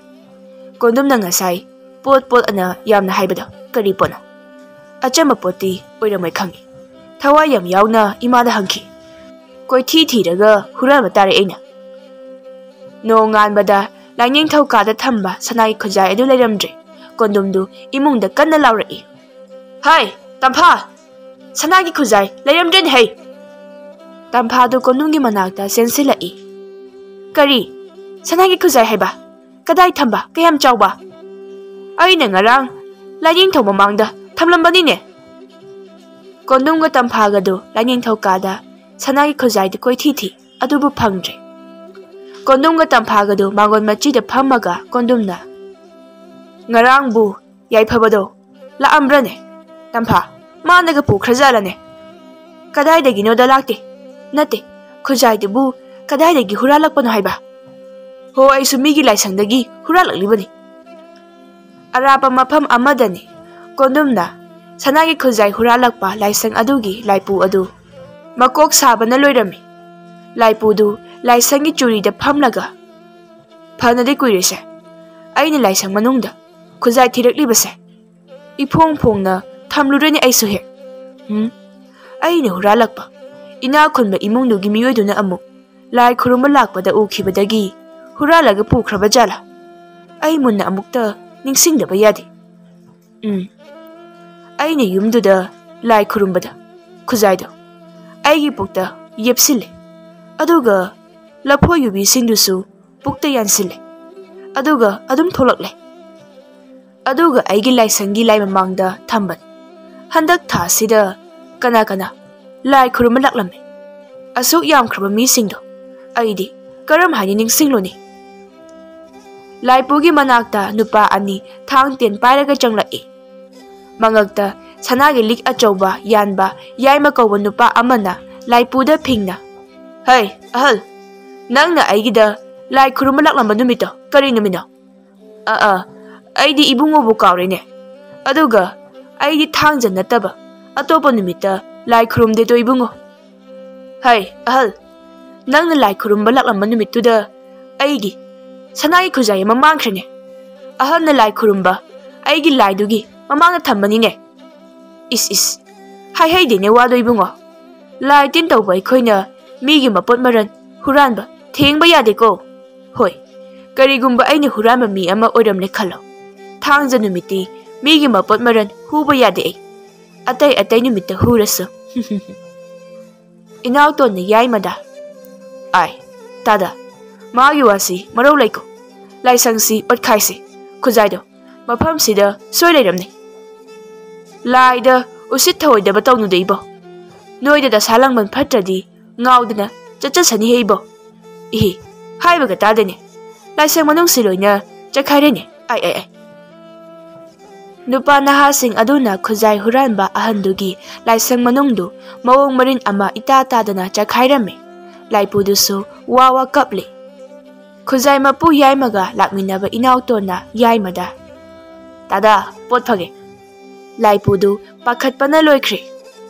ꯀꯣꯟꯗꯨꯝꯅ ꯉꯁꯥꯏ ꯄꯣꯠ ꯄꯣꯠ ꯑꯅ ꯌꯥꯝꯅ ꯍꯥꯏꯕꯗꯣ ꯀꯔꯤ ꯄꯣꯠꯅꯣ? ꯑꯆꯝꯕ ꯄꯣꯠꯇꯤ ꯑꯣꯏꯔꯝꯃꯣꯏ ꯈꯪꯏ꯫ ꯊꯋꯥꯏ ꯌꯥꯝ ꯌꯥꯎꯅ ꯏꯃꯥꯗ ꯍꯪꯈꯤ꯫ ꯀꯣꯏꯊꯤ ꯊꯤꯔꯒ ꯍꯨꯔꯥꯟꯕ ꯇꯥꯔꯦ ꯑꯩꯅ꯫" ꯅꯣꯡꯉꯥꯟꯕꯗ ꯂꯥꯏꯅꯤꯡꯊꯧ ꯀꯥꯗ ꯊꯝꯕ ꯁꯅꯥꯒꯤ ꯈꯨꯖꯥꯏ ꯑꯗꯨ ꯂꯩꯔꯝꯗ꯭ꯔꯦ꯫ ꯀꯣꯟꯗꯨꯝꯗꯨ ꯏꯃꯨꯡꯗ ꯀꯟꯅ ꯂꯥꯎꯔꯛꯏ, "ꯍꯩ, ꯇꯝꯐꯥ! ꯁꯅꯥꯒꯤ ꯈꯨꯖꯥꯏ ꯂꯩꯔꯝꯗ꯭ꯔꯦꯅꯦ ꯍꯩ!" ꯇꯝꯐꯥꯗꯨ ꯀꯣꯟꯗꯨꯝꯒꯤ ꯃꯅꯥꯛꯇ ꯆꯦꯟꯁꯤꯜꯂꯛꯏ꯫ "ꯀꯔꯤ? ꯁꯅꯥꯒꯤ ꯈꯨꯖꯥꯏ ꯍꯥꯏꯕ? ꯀꯗꯥꯏ ꯊꯝꯕ? ꯀꯌꯥꯝ ꯆꯥꯎꯕ?" "ꯑꯩꯅ ꯉꯔꯥꯡ ꯂꯥꯏꯅꯤꯡꯊꯧ ꯃꯃꯥꯡꯗ ꯊꯝꯂꯝꯕꯅꯤꯅꯦ꯫" ꯀꯣꯟꯗꯨꯝꯒ ꯇꯝꯐꯥꯒꯗꯨ ꯂꯥꯏꯅꯤꯡꯊꯧ ꯀꯥꯗ ꯁꯅꯥꯒꯤ ꯈꯨꯖꯥꯏꯗꯨ ꯀꯣꯏꯊꯤ ꯊꯤ, ꯑꯗꯨꯕꯨ ꯐꯪꯗ꯭ꯔꯦ꯫ ꯀꯣꯟꯗꯨꯝꯒ ꯇꯝꯐꯥꯒꯗꯨ ꯃꯥꯡꯒꯣꯟ ꯃꯆꯤꯗ ꯐꯝꯃꯒ ꯀꯣꯟꯗꯨꯝꯅ, "ꯉꯔꯥꯡꯕꯨ ꯌꯥꯏꯐꯕꯗꯣ ꯂꯥꯛꯑꯝꯕ꯭ꯔꯅꯦ? ꯇꯝꯐꯥ, ꯃꯥꯅꯒ ꯄꯨꯈ꯭ꯔꯖꯥꯠꯂꯅꯦ? ꯀꯗꯥꯏꯗꯒꯤꯅꯣꯗ ꯂꯥꯛꯇꯦ꯫ ꯅꯠꯇꯦ, ꯈꯨꯖꯥꯏꯗꯨꯕꯨ ꯀꯗꯥꯏꯗꯒꯤ ꯍꯨꯔꯥꯜꯂꯛꯄꯅꯣ ꯍꯥꯏꯕ? ꯍꯣ, ꯑꯩꯁꯨ ꯃꯤꯒꯤ ꯂꯥꯏꯁꯪꯗꯒꯤ ꯍꯨꯔꯥꯜꯂꯛꯂꯤꯕꯅꯤ꯫" ꯑꯔꯥꯞꯄ ꯃꯐꯝ ꯑꯃꯗꯅꯤ꯫ ꯀꯣꯟꯗꯨꯝꯅ ꯁꯅꯥꯒꯤ ꯈꯨꯖꯥꯏ ꯍꯨꯔꯥꯜꯂꯛꯄ ꯂꯥꯏꯁꯪ ꯑꯗꯨꯒꯤ ꯂꯥꯏꯄꯨ ꯑꯗꯨ ꯃꯀꯣꯛ ꯁꯥꯕꯅ ꯂꯣꯏꯔꯝꯃꯤ꯫ ꯂꯥꯏꯄꯨꯗꯨ ꯂꯥꯏꯁꯪꯒꯤ ꯆꯨꯔꯤꯗ ꯐꯝꯂꯒ, ꯐꯅꯗꯤ ꯀꯨꯏꯔꯦꯁꯦ꯫ ꯑꯩꯅ ꯂꯥꯏꯁꯪ ꯃꯅꯨꯡꯗ ꯈꯨꯖꯥꯏ ꯊꯤꯔꯛꯂꯤꯕꯁꯦ ꯏꯐꯣꯡ ꯐꯣꯡꯅ ꯊꯝꯂꯨꯔꯦꯅꯦ ꯑꯩꯁꯨ ꯍꯦꯛ꯫ ꯎꯝ, ꯑꯩꯅ ꯍꯨꯔꯥꯜꯂꯛꯄ ꯏꯅꯥꯛ ꯈꯨꯟꯕ ꯏꯃꯨꯡꯗꯨꯒꯤ ꯃꯤꯑꯣꯏꯗꯨꯅ ꯑꯃꯨꯛ ꯂꯥꯏ ꯈꯨꯔꯨꯝꯕ ꯂꯥꯛꯄꯗ ꯎꯈꯤꯕꯗꯒꯤ ꯍꯨꯔꯥꯜꯂꯒ ꯄꯨꯈ꯭ꯔꯕ ꯖꯥꯠꯂꯥ? ꯑꯩ ꯃꯨꯟꯅ ꯑꯃꯨꯛꯇ ꯅꯤꯡꯁꯤꯡꯗꯕ ꯌꯥꯗꯦ꯫ ꯎꯝ, ꯑꯩꯅ ꯌꯨꯝꯗꯨꯗ ꯂꯥꯏ ꯈꯨꯔꯨꯝꯕꯗ ꯈꯨꯖꯥꯏꯗꯣ ꯑꯩꯒꯤ ꯄꯨꯛꯇ ꯌꯦꯞꯁꯤꯜꯂꯦ, ꯑꯗꯨꯒ ꯂꯐꯣꯏ ꯌꯨꯕꯤꯁꯤꯡꯗꯨꯁꯨ ꯄꯨꯛꯇ ꯌꯥꯟꯁꯤꯜꯂꯦ, ꯑꯗꯨꯒ ꯑꯗꯨꯝ ꯊꯣꯛꯂꯛꯂꯦ꯫ ꯑꯗꯨꯒ ꯑꯩꯒꯤ ꯂꯥꯏꯁꯪꯒꯤ ꯂꯥꯏ ꯃꯃꯥꯡꯗ ꯊꯝꯕꯅꯤ꯫ ꯍꯟꯗꯛ ꯊꯥꯁꯤꯗ ꯀꯅꯥ ꯀꯅꯥ ꯂꯥꯏ ꯈꯨꯔꯨꯝꯕ ꯂꯥꯛꯂꯝꯃꯤ? ꯑꯁꯨꯛ ꯌꯥꯝꯈ꯭ꯔꯕ ꯃꯤꯁꯤꯡꯗꯣ ꯑꯩꯗꯤ ꯀꯔꯝ ꯍꯥꯏꯅ ꯅꯤꯡꯁꯤꯡꯂꯨꯅꯤ? ꯂꯥꯏꯄꯨꯒꯤ ꯃꯅꯥꯛꯇ ꯅꯨꯄꯥ ꯑꯅꯤ ꯊꯥꯡ ꯇꯦꯟ ꯄꯥꯏꯔꯒ ꯆꯪꯂꯛꯏ꯫ ꯃꯉꯛꯇ ꯁꯅꯥꯒꯤ ꯂꯤꯛ ꯑꯆꯧꯕ ꯌꯥꯟꯕ ꯌꯥꯏꯃ ꯀꯧꯕ ꯅꯨꯄꯥ ꯑꯃꯅ ꯂꯥꯏꯄꯨꯗ ꯐꯤꯡꯅ, "ꯍꯩ, ꯑꯍꯜ, ꯅꯪꯅ ꯑꯩꯒꯤꯗ ꯂꯥꯏ ꯈꯨꯔꯨꯝꯕ ꯂꯥꯛꯂꯝꯕ ꯅꯨꯃꯤꯠꯇꯣ ꯀꯔꯤ ꯅꯨꯃꯤꯠꯅꯣ?" "ꯑ, ꯑ, ꯑꯩꯗꯤ ꯏꯕꯨꯡꯉꯣꯕꯨ ꯀꯥꯎꯔꯦꯅꯦ꯫ ꯑꯗꯨꯒ ꯑꯩꯗꯤ ꯊꯥꯡꯖ ꯅꯠꯇꯕ ꯑꯇꯣꯞꯄ ꯅꯨꯃꯤꯠꯇ ꯂꯥꯏ ꯈꯨꯔꯨꯝꯗꯦꯗꯣ ꯏꯕꯨꯡꯉꯣ꯫ ꯍꯩ, ꯑꯍꯜ, ꯅꯪꯅ ꯂꯥꯏ ꯈꯨꯔꯨꯝꯕ ꯂꯥꯛꯂꯝꯕ ꯅꯨꯃꯤꯠꯇꯨꯗ ꯑꯩꯒꯤ ꯁꯅꯥꯒꯤ ꯈꯨꯖꯥꯏ ꯑꯃ ꯃꯥꯡꯈ꯭ꯔꯦꯅꯦ꯫ ꯑꯍꯜꯅ ꯂꯥꯏ ꯈꯨꯔꯨꯝꯕ ꯑꯩꯒꯤ ꯂꯥꯏꯗꯨꯒꯤ ꯃꯃꯥꯡꯗ ꯊꯝꯕꯅꯤꯅꯦ꯫" "ꯏꯁ, ꯏꯁ, ꯍꯥꯏꯍꯩꯗꯦꯅꯦ ꯋꯥꯗꯣ ꯏꯕꯨꯡꯉꯣ꯫ ꯂꯥꯏ ꯇꯤꯟ ꯇꯧꯕ ꯑꯩꯈꯣꯏꯅ ꯃꯤꯒꯤ ꯃꯄꯣꯠ ꯃꯔꯟ ꯍꯨꯔꯥꯟꯕ ꯊꯦꯡꯕ ꯌꯥꯗꯦꯀꯣ꯫ ꯍꯣꯏ, ꯀꯔꯤꯒꯨꯝꯕ ꯑꯩꯅ ꯍꯨꯔꯥꯟꯕ ꯃꯤ ꯑꯃ ꯑꯣꯏꯔꯝꯂꯦ ꯈꯜꯂꯣ, ꯊꯥꯡꯖ ꯅꯨꯃꯤꯠꯇꯤ ꯃꯤꯒꯤ ꯃꯄꯣꯠ ꯃꯔꯟ ꯍꯨꯕ ꯌꯥꯗꯦ ꯑꯩ꯫ ꯑꯇꯩ ꯑꯇꯩ ꯅꯨꯃꯤꯠꯇ ꯍꯨꯔꯁꯨ꯫" ꯏꯅꯥꯎꯇꯣꯟꯅ ꯌꯥꯏꯃꯗ, "ꯑꯥꯏ, ꯇꯥꯗ, ꯃꯥꯒꯤ ꯋꯥꯁꯤ ꯃꯔꯧ ꯂꯩꯀꯣ꯫ ꯂꯥꯏꯁꯪꯁꯤ ꯑꯣꯠꯈꯥꯏꯁꯤ꯫ ꯈꯨꯖꯥꯏꯗꯣ ꯃꯐꯝꯁꯤꯗ ꯁꯣꯏ ꯂꯩꯔꯝꯅꯤ꯫ ꯂꯥꯏꯗ ꯎꯁꯤꯠ ꯊꯑꯣꯏꯗꯕ ꯇꯧꯅꯨꯗ ꯏꯕꯣ꯫ ꯅꯣꯏꯗ ꯗꯁꯥ ꯂꯥꯡꯕꯟ ꯐꯠꯇ꯭ꯔꯗꯤ ꯉꯥꯎꯗꯅ ꯆꯠꯆꯁꯅꯤꯍꯦ ꯏꯕꯣ꯫ ꯏꯍꯤ, ꯍꯥꯏꯕꯒ ꯇꯥꯗꯦꯅꯦ꯫ ꯂꯥꯏꯁꯪ ꯃꯅꯨꯡꯁꯤ ꯂꯣꯏꯅ ꯆꯠꯈꯥꯏꯔꯦꯅꯦ꯫ ꯑꯥꯏ, ꯑꯥꯏ, ꯑꯥꯏ꯫" ꯅꯨꯄꯥ ꯅꯍꯥꯁꯤꯡ ꯑꯗꯨꯅ ꯈꯨꯖꯥꯏ ꯍꯨꯔꯥꯟꯕ ꯑꯍꯟꯗꯨꯒꯤ ꯂꯥꯏꯁꯪ ꯃꯅꯨꯡꯗꯨ ꯃꯑꯣꯡ ꯃꯔꯤꯟ ꯑꯃ ꯏꯇꯥ ꯇꯥꯗꯅ ꯆꯈꯥꯏꯔꯝꯃꯤ꯫ ꯂꯥꯏꯄꯨꯗꯨꯁꯨ ꯋꯥ ꯋꯥ ꯀꯞꯂꯤ꯫ ꯈꯨꯖꯥꯏ ꯃꯄꯨ ꯌꯥꯏꯃꯒ ꯂꯥꯛꯃꯤꯟꯅꯕ ꯏꯅꯥꯎꯇꯣꯟꯅ ꯌꯥꯏꯃꯗ, "ꯇꯥꯗ, ꯄꯣꯠ ꯐꯒꯦ꯫" ꯂꯥꯏꯄꯨꯗꯨ ꯄꯥꯈꯠꯄꯅ ꯂꯣꯏꯈ꯭ꯔꯦ꯫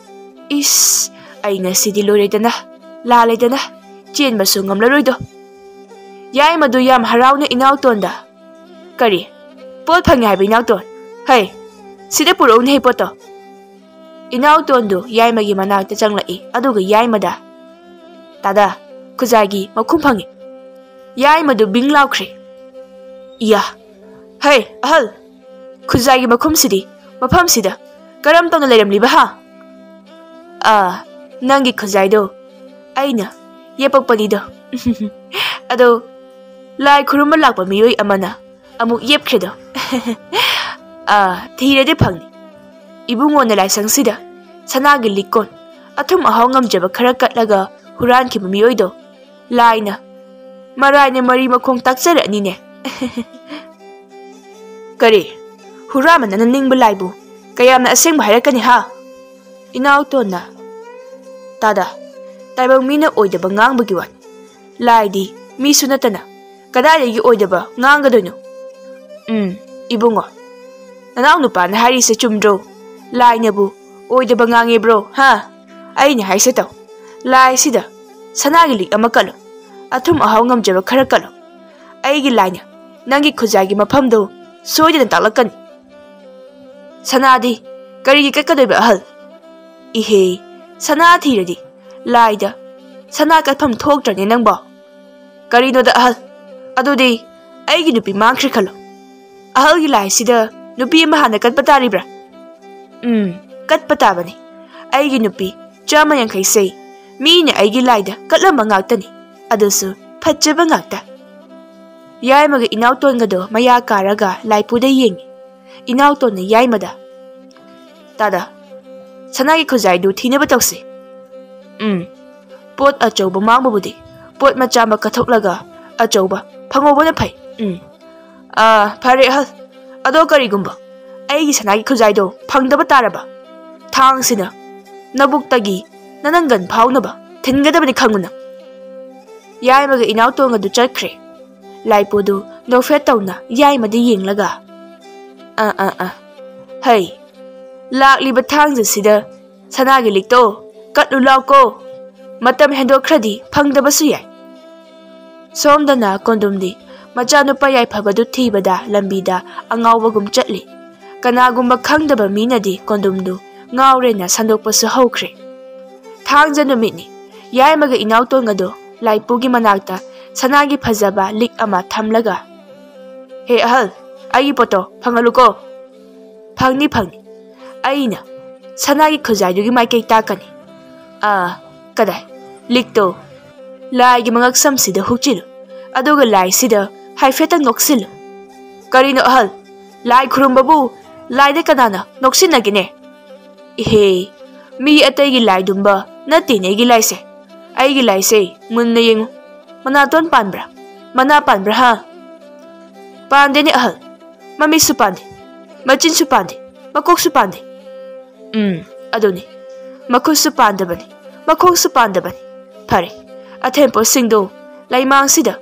"ꯏꯁ, ꯑꯩ ꯉꯁꯤꯗꯤ ꯂꯣꯏꯔꯦꯗꯅ, ꯂꯥꯜꯂꯦꯗꯅ, ꯆꯦꯟꯕꯁꯨ ꯉꯝꯂꯔꯣꯏꯗꯣ꯫" ꯌꯥꯏꯃꯗꯨ ꯌꯥꯝ ꯍꯔꯥꯎꯅ ꯏꯅꯥꯎꯇꯣꯟꯗ, "ꯀꯔꯤ? ꯄꯣꯠ ꯐꯪꯉꯦ ꯍꯥꯏꯕ ꯏꯅꯥꯎꯇꯣꯟ? ꯍꯩ, ꯁꯤꯗ ꯄꯨꯔꯛꯎꯅꯦ ꯍꯩ ꯄꯣꯠꯇꯣ!" ꯏꯅꯥꯎꯇꯣꯟꯗꯨ ꯌꯥꯏꯃꯒꯤ ꯃꯅꯥꯛꯇ ꯆꯪꯂꯛꯏ, ꯑꯗꯨꯒ ꯌꯥꯏꯃꯗ, "ꯇꯥꯗꯥ, ꯈꯨꯖꯥꯏꯒꯤ ꯃꯈꯨꯝ ꯐꯪꯉꯤ!" ꯌꯥꯏꯃꯗꯨ ꯕꯤꯡ ꯂꯥꯎꯈ꯭ꯔꯦ꯫ "ꯏꯌꯥ! ꯍꯩ, ꯑꯍꯜ! ꯈꯨꯖꯥꯏꯒꯤ ꯃꯈꯨꯝꯁꯤꯗꯤ ꯃꯐꯝꯁꯤꯗ ꯀꯔꯝ ꯇꯧꯅ ꯂꯩꯔꯝꯂꯤꯕ, ꯍꯥ?" "ꯑꯥ, ꯅꯪꯒꯤ ꯈꯨꯖꯥꯏꯗꯣ ꯑꯩꯅ ꯌꯦꯞꯄꯛꯄꯅꯤꯗꯣ꯫ ꯑꯗꯣ ꯂꯥꯏ ꯈꯨꯔꯨꯝꯕ ꯂꯥꯛꯄ ꯃꯤꯑꯣꯏ ꯑꯃꯅ ꯑꯃꯨꯛ ꯌꯦꯞꯈ꯭ꯔꯦꯗꯣ꯫ ꯑꯥ, ꯊꯤꯔꯗꯤ ꯐꯪꯅꯤ꯫ ꯏꯕꯨꯡꯉꯣꯅ ꯂꯥꯏꯁꯪꯁꯤꯗ ꯁꯅꯥꯒꯤ ꯂꯤꯛꯀꯣꯟ, ꯑꯊꯨꯝ ꯑꯍꯥꯎ ꯉꯝꯖꯕ ꯈꯔ ꯀꯠꯂꯒ ꯍꯨꯔꯥꯟꯈꯤꯕ ꯃꯤꯑꯣꯏꯗꯣ ꯂꯥꯏꯅ, ꯃꯔꯥꯏꯅ ꯃꯔꯤ ꯃꯈꯣꯡ ꯇꯥꯛꯆꯔꯛꯑꯅꯤꯅꯦ꯫" "ꯀꯔꯤ? ꯍꯨꯔꯥꯟꯕꯅ ꯅꯤꯡꯕ ꯂꯥꯏꯕꯨ ꯀꯌꯥꯝꯅ ꯑꯁꯦꯡꯕ ꯍꯥꯏꯔꯛꯀꯅꯤ, ꯍꯥ?" ꯏꯅꯥꯎꯇꯣꯟꯅ, "ꯇꯥꯗꯥ, ꯇꯥꯏꯕꯪ ꯃꯤꯅ ꯑꯣꯏꯗꯕ ꯉꯥꯡꯕꯒꯤ ꯋꯥꯅꯤ꯫ ꯂꯥꯏꯗꯤ ꯃꯤꯁꯨ ꯅꯠꯇꯅ ꯀꯗꯥꯏꯗꯒꯤ ꯑꯣꯏꯗꯕ ꯉꯥꯡꯒꯗꯣꯏꯅꯣ? ꯎꯝ, ꯏꯕꯨꯡꯉꯣ, ꯅꯅꯥꯎ ꯅꯨꯄꯥꯅ ꯍꯥꯏꯔꯤꯁꯦ ꯆꯨꯝꯗ꯭ꯔꯣ? ꯂꯥꯏꯅꯕꯨ ꯑꯣꯏꯗꯕ ꯉꯥꯡꯉꯤꯕ꯭ꯔꯣ, ꯍꯥ? ꯑꯩꯅ ꯍꯥꯏꯁꯦ ꯇꯧ꯫ ꯂꯥꯏꯁꯤꯗ ꯁꯅꯥꯒꯤ ꯂꯤꯛ ꯑꯃ ꯀꯠꯂꯣ꯫ ꯑꯊꯨꯝ ꯑꯍꯥꯎ ꯉꯝꯖꯕ ꯈꯔ ꯀꯠꯂꯣ꯫ ꯑꯩꯒꯤ ꯂꯥꯏꯅ ꯅꯪꯒꯤ ꯈꯨꯖꯥꯏꯒꯤ ꯃꯐꯝꯗꯣ ꯁꯣꯏꯗꯅ ꯇꯥꯛꯂꯛꯀꯅꯤ꯫" "ꯁꯅꯥꯗꯤ ꯀꯔꯤꯒꯤ ꯀꯠꯀꯗꯣꯏꯕ, ꯑꯍꯜ?" "ꯏꯍꯦ, ꯁꯅꯥ ꯊꯤꯔꯗꯤ ꯂꯥꯏꯗ ꯁꯅꯥ ꯀꯠꯐꯝ ꯊꯣꯛꯇ꯭ꯔꯅꯦ ꯅꯪꯕꯣ?" "ꯀꯔꯤꯅꯣꯗ, ꯑꯍꯜ? ꯑꯗꯨꯗꯤ ꯑꯩꯒꯤ ꯅꯨꯄꯤ ꯃꯥꯡꯈ꯭ꯔꯦ ꯈꯜꯂꯣ꯫ ꯑꯍꯜꯒꯤ ꯂꯥꯏꯁꯤꯗ ꯅꯨꯄꯤ ꯑꯃ ꯍꯥꯟꯅ ꯀꯠꯄ ꯇꯥꯔꯤꯕ꯭ꯔꯥ?" "ꯎꯝ, ꯀꯠꯄ ꯇꯥꯕꯅꯤ꯫ ꯑꯩꯒꯤ ꯅꯨꯄꯤ ꯆꯥꯝꯃ ꯌꯥꯡꯈꯩꯁꯦ ꯃꯤꯅ ꯑꯩꯒꯤ ꯂꯥꯏꯗ ꯀꯠꯂꯝꯕ ꯉꯥꯛꯇꯅꯤ, ꯑꯗꯨꯁꯨ ꯐꯠꯖꯕ ꯉꯥꯛꯇ꯫" ꯌꯥꯏꯃꯒ ꯏꯅꯥꯎꯇꯣꯟꯒꯗꯣ ꯃꯌꯥ ꯀꯥꯔꯒ ꯂꯥꯏꯄꯨꯗ ꯌꯦꯡꯉꯤ꯫ ꯏꯅꯥꯎꯇꯣꯟꯅ ꯌꯥꯏꯃꯗ, "ꯇꯥꯗꯥ, ꯁꯅꯥꯒꯤ ꯈꯨꯖꯥꯏꯗꯨ ꯊꯤꯅꯕ ꯇꯧꯁꯤ꯫ ꯎꯝ, ꯄꯣꯠ ꯑꯆꯧꯕ ꯃꯥꯡꯕꯕꯨꯗꯤ ꯄꯣꯠ ꯃꯆꯥ ꯑꯃ ꯀꯠꯊꯣꯛꯂꯒ ꯑꯆꯧꯕ ꯐꯪꯍꯧꯕꯅ ꯐꯩ꯫ ꯎꯝ, ꯑꯥ, ꯐꯔꯦ ꯑꯍꯜ꯫ ꯑꯗꯣ ꯀꯔꯤꯒꯨꯝꯕ ꯑꯩꯒꯤ ꯁꯅꯥꯒꯤ ꯈꯨꯖꯥꯏꯗꯣ ꯐꯪꯗꯕ ꯇꯥꯔꯕ? ꯊꯥꯡꯁꯤꯅ ꯅꯕꯨꯛꯇꯒꯤ ꯅꯅꯪꯒꯟ ꯐꯥꯎꯅꯕ ꯊꯤꯟꯒꯗꯕꯅꯤ, ꯈꯪꯉꯨꯅ꯫" ꯌꯥꯏꯃꯒ ꯏꯅꯥꯎꯇꯣꯟꯒꯗꯨ ꯆꯠꯈ꯭ꯔꯦ꯫ ꯂꯥꯏꯄꯨꯗꯨ ꯅꯣꯛꯐꯦꯠ ꯇꯧꯅ ꯌꯥꯏꯃꯗ ꯌꯦꯡꯂꯒ, "ꯑꯥ, ꯑꯥ, ꯑꯥ꯫ ꯍꯩ, ꯂꯥꯛꯂꯤꯕ ꯊꯥꯡꯖꯁꯤꯗ ꯁꯅꯥꯒꯤ ꯂꯤꯛꯇꯣ ꯀꯠꯂꯨ ꯂꯥꯎꯀꯣ꯫ ꯃꯇꯝ ꯍꯦꯟꯗꯣꯛꯈ꯭ꯔꯗꯤ ꯐꯪꯗꯕꯁꯨ ꯌꯥꯏ꯫" ꯁꯣꯝꯗꯅ ꯀꯣꯟꯗꯨꯝꯗꯤ ꯃꯆꯥꯅꯨꯄꯥ ꯌꯥꯏꯐꯕꯗꯨ ꯊꯤꯕꯗ ꯂꯝꯕꯤꯗ ꯑꯉꯥꯎꯕꯒꯨꯝ ꯆꯠꯂꯤ꯫ ꯀꯅꯥꯒꯨꯝꯕ ꯈꯪꯗꯕ ꯃꯤꯅꯗꯤ ꯀꯣꯟꯗꯨꯝꯗꯨ ꯉꯥꯎꯔꯦꯅ ꯁꯟꯗꯣꯛꯄꯁꯨ ꯍꯧꯈ꯭ꯔꯦ꯫ ꯊꯥꯡꯖ ꯅꯨꯃꯤꯠꯅꯤ꯫ ꯌꯥꯏꯃꯒ ꯏꯅꯥꯎꯇꯣꯟꯒꯗꯣ ꯂꯥꯏꯄꯨꯒꯤ ꯃꯅꯥꯛꯇ ꯁꯅꯥꯒꯤ ꯐꯖꯕ ꯂꯤꯛ ꯑꯃ ꯊꯝꯂꯒ, "ꯍꯦ ꯑꯍꯜ, ꯑꯩꯒꯤ ꯄꯣꯠꯇꯣ ꯐꯪꯍꯜꯂꯨꯀꯣ꯫" "ꯐꯪꯅꯤ, ꯐꯪꯅꯤ꯫ ꯑꯩꯅ ꯁꯅꯥꯒꯤ ꯈꯨꯖꯥꯏꯗꯨꯒꯤ ꯃꯥꯏꯀꯩ ꯇꯥꯛꯀꯅꯤ꯫" "ꯑꯥ, ꯀꯗꯥꯏ? ꯂꯤꯛꯇꯣ ꯂꯥꯏꯒꯤ ꯃꯉꯛꯁꯝꯁꯤꯗ ꯍꯨꯛꯆꯤꯜꯂꯨ꯫ ꯑꯗꯨꯒ ꯂꯥꯏꯁꯤꯗ ꯍꯥꯏꯐꯦꯠꯇꯪ ꯅꯣꯛꯁꯤꯜꯂꯨ꯫" "ꯀꯔꯤꯅꯣ ꯑꯍꯜ? ꯂꯥꯏ ꯈꯨꯔꯨꯝꯕꯕꯨ ꯂꯥꯏꯗ ꯀꯅꯥꯅ ꯅꯣꯛꯁꯤꯟꯅꯒꯦꯅꯦ?" "ꯏꯍꯦ, ꯃꯤ ꯑꯇꯩꯒꯤ ꯂꯥꯏꯗꯨꯝꯕ ꯅꯠꯇꯦꯅꯦ ꯑꯩꯒꯤ ꯂꯥꯏꯁꯦ꯫ ꯑꯩꯒꯤ ꯂꯥꯏꯁꯦ ꯃꯨꯟꯅ ꯌꯦꯡꯉꯨ꯫ ꯃꯅꯥꯇꯣꯟ ꯄꯥꯟꯕ꯭ꯔꯥ? ꯃꯅꯥ ꯄꯥꯟꯕ꯭ꯔꯥ ꯍꯥ?" "ꯄꯥꯟꯗꯦꯅꯦ ꯑꯍꯜ꯫ ꯃꯃꯤꯠꯁꯨ ꯄꯥꯟꯗꯦ, ꯃꯆꯤꯟꯁꯨ ꯄꯥꯟꯗꯦ, ꯃꯀꯣꯛꯁꯨ ꯄꯥꯟꯗꯦ꯫" "ꯎꯝ, ꯑꯗꯨꯅꯤ꯫ ꯃꯈꯨꯠꯁꯨ ꯄꯥꯟꯗꯕꯅꯤ, ꯃꯈꯣꯡꯁꯨ ꯄꯥꯟꯗꯕꯅꯤ꯫ ꯐꯔꯦ, ꯑꯊꯦꯝꯄꯣꯠꯁꯤꯡꯗꯣ ꯂꯩꯃꯥꯡꯁꯤꯗ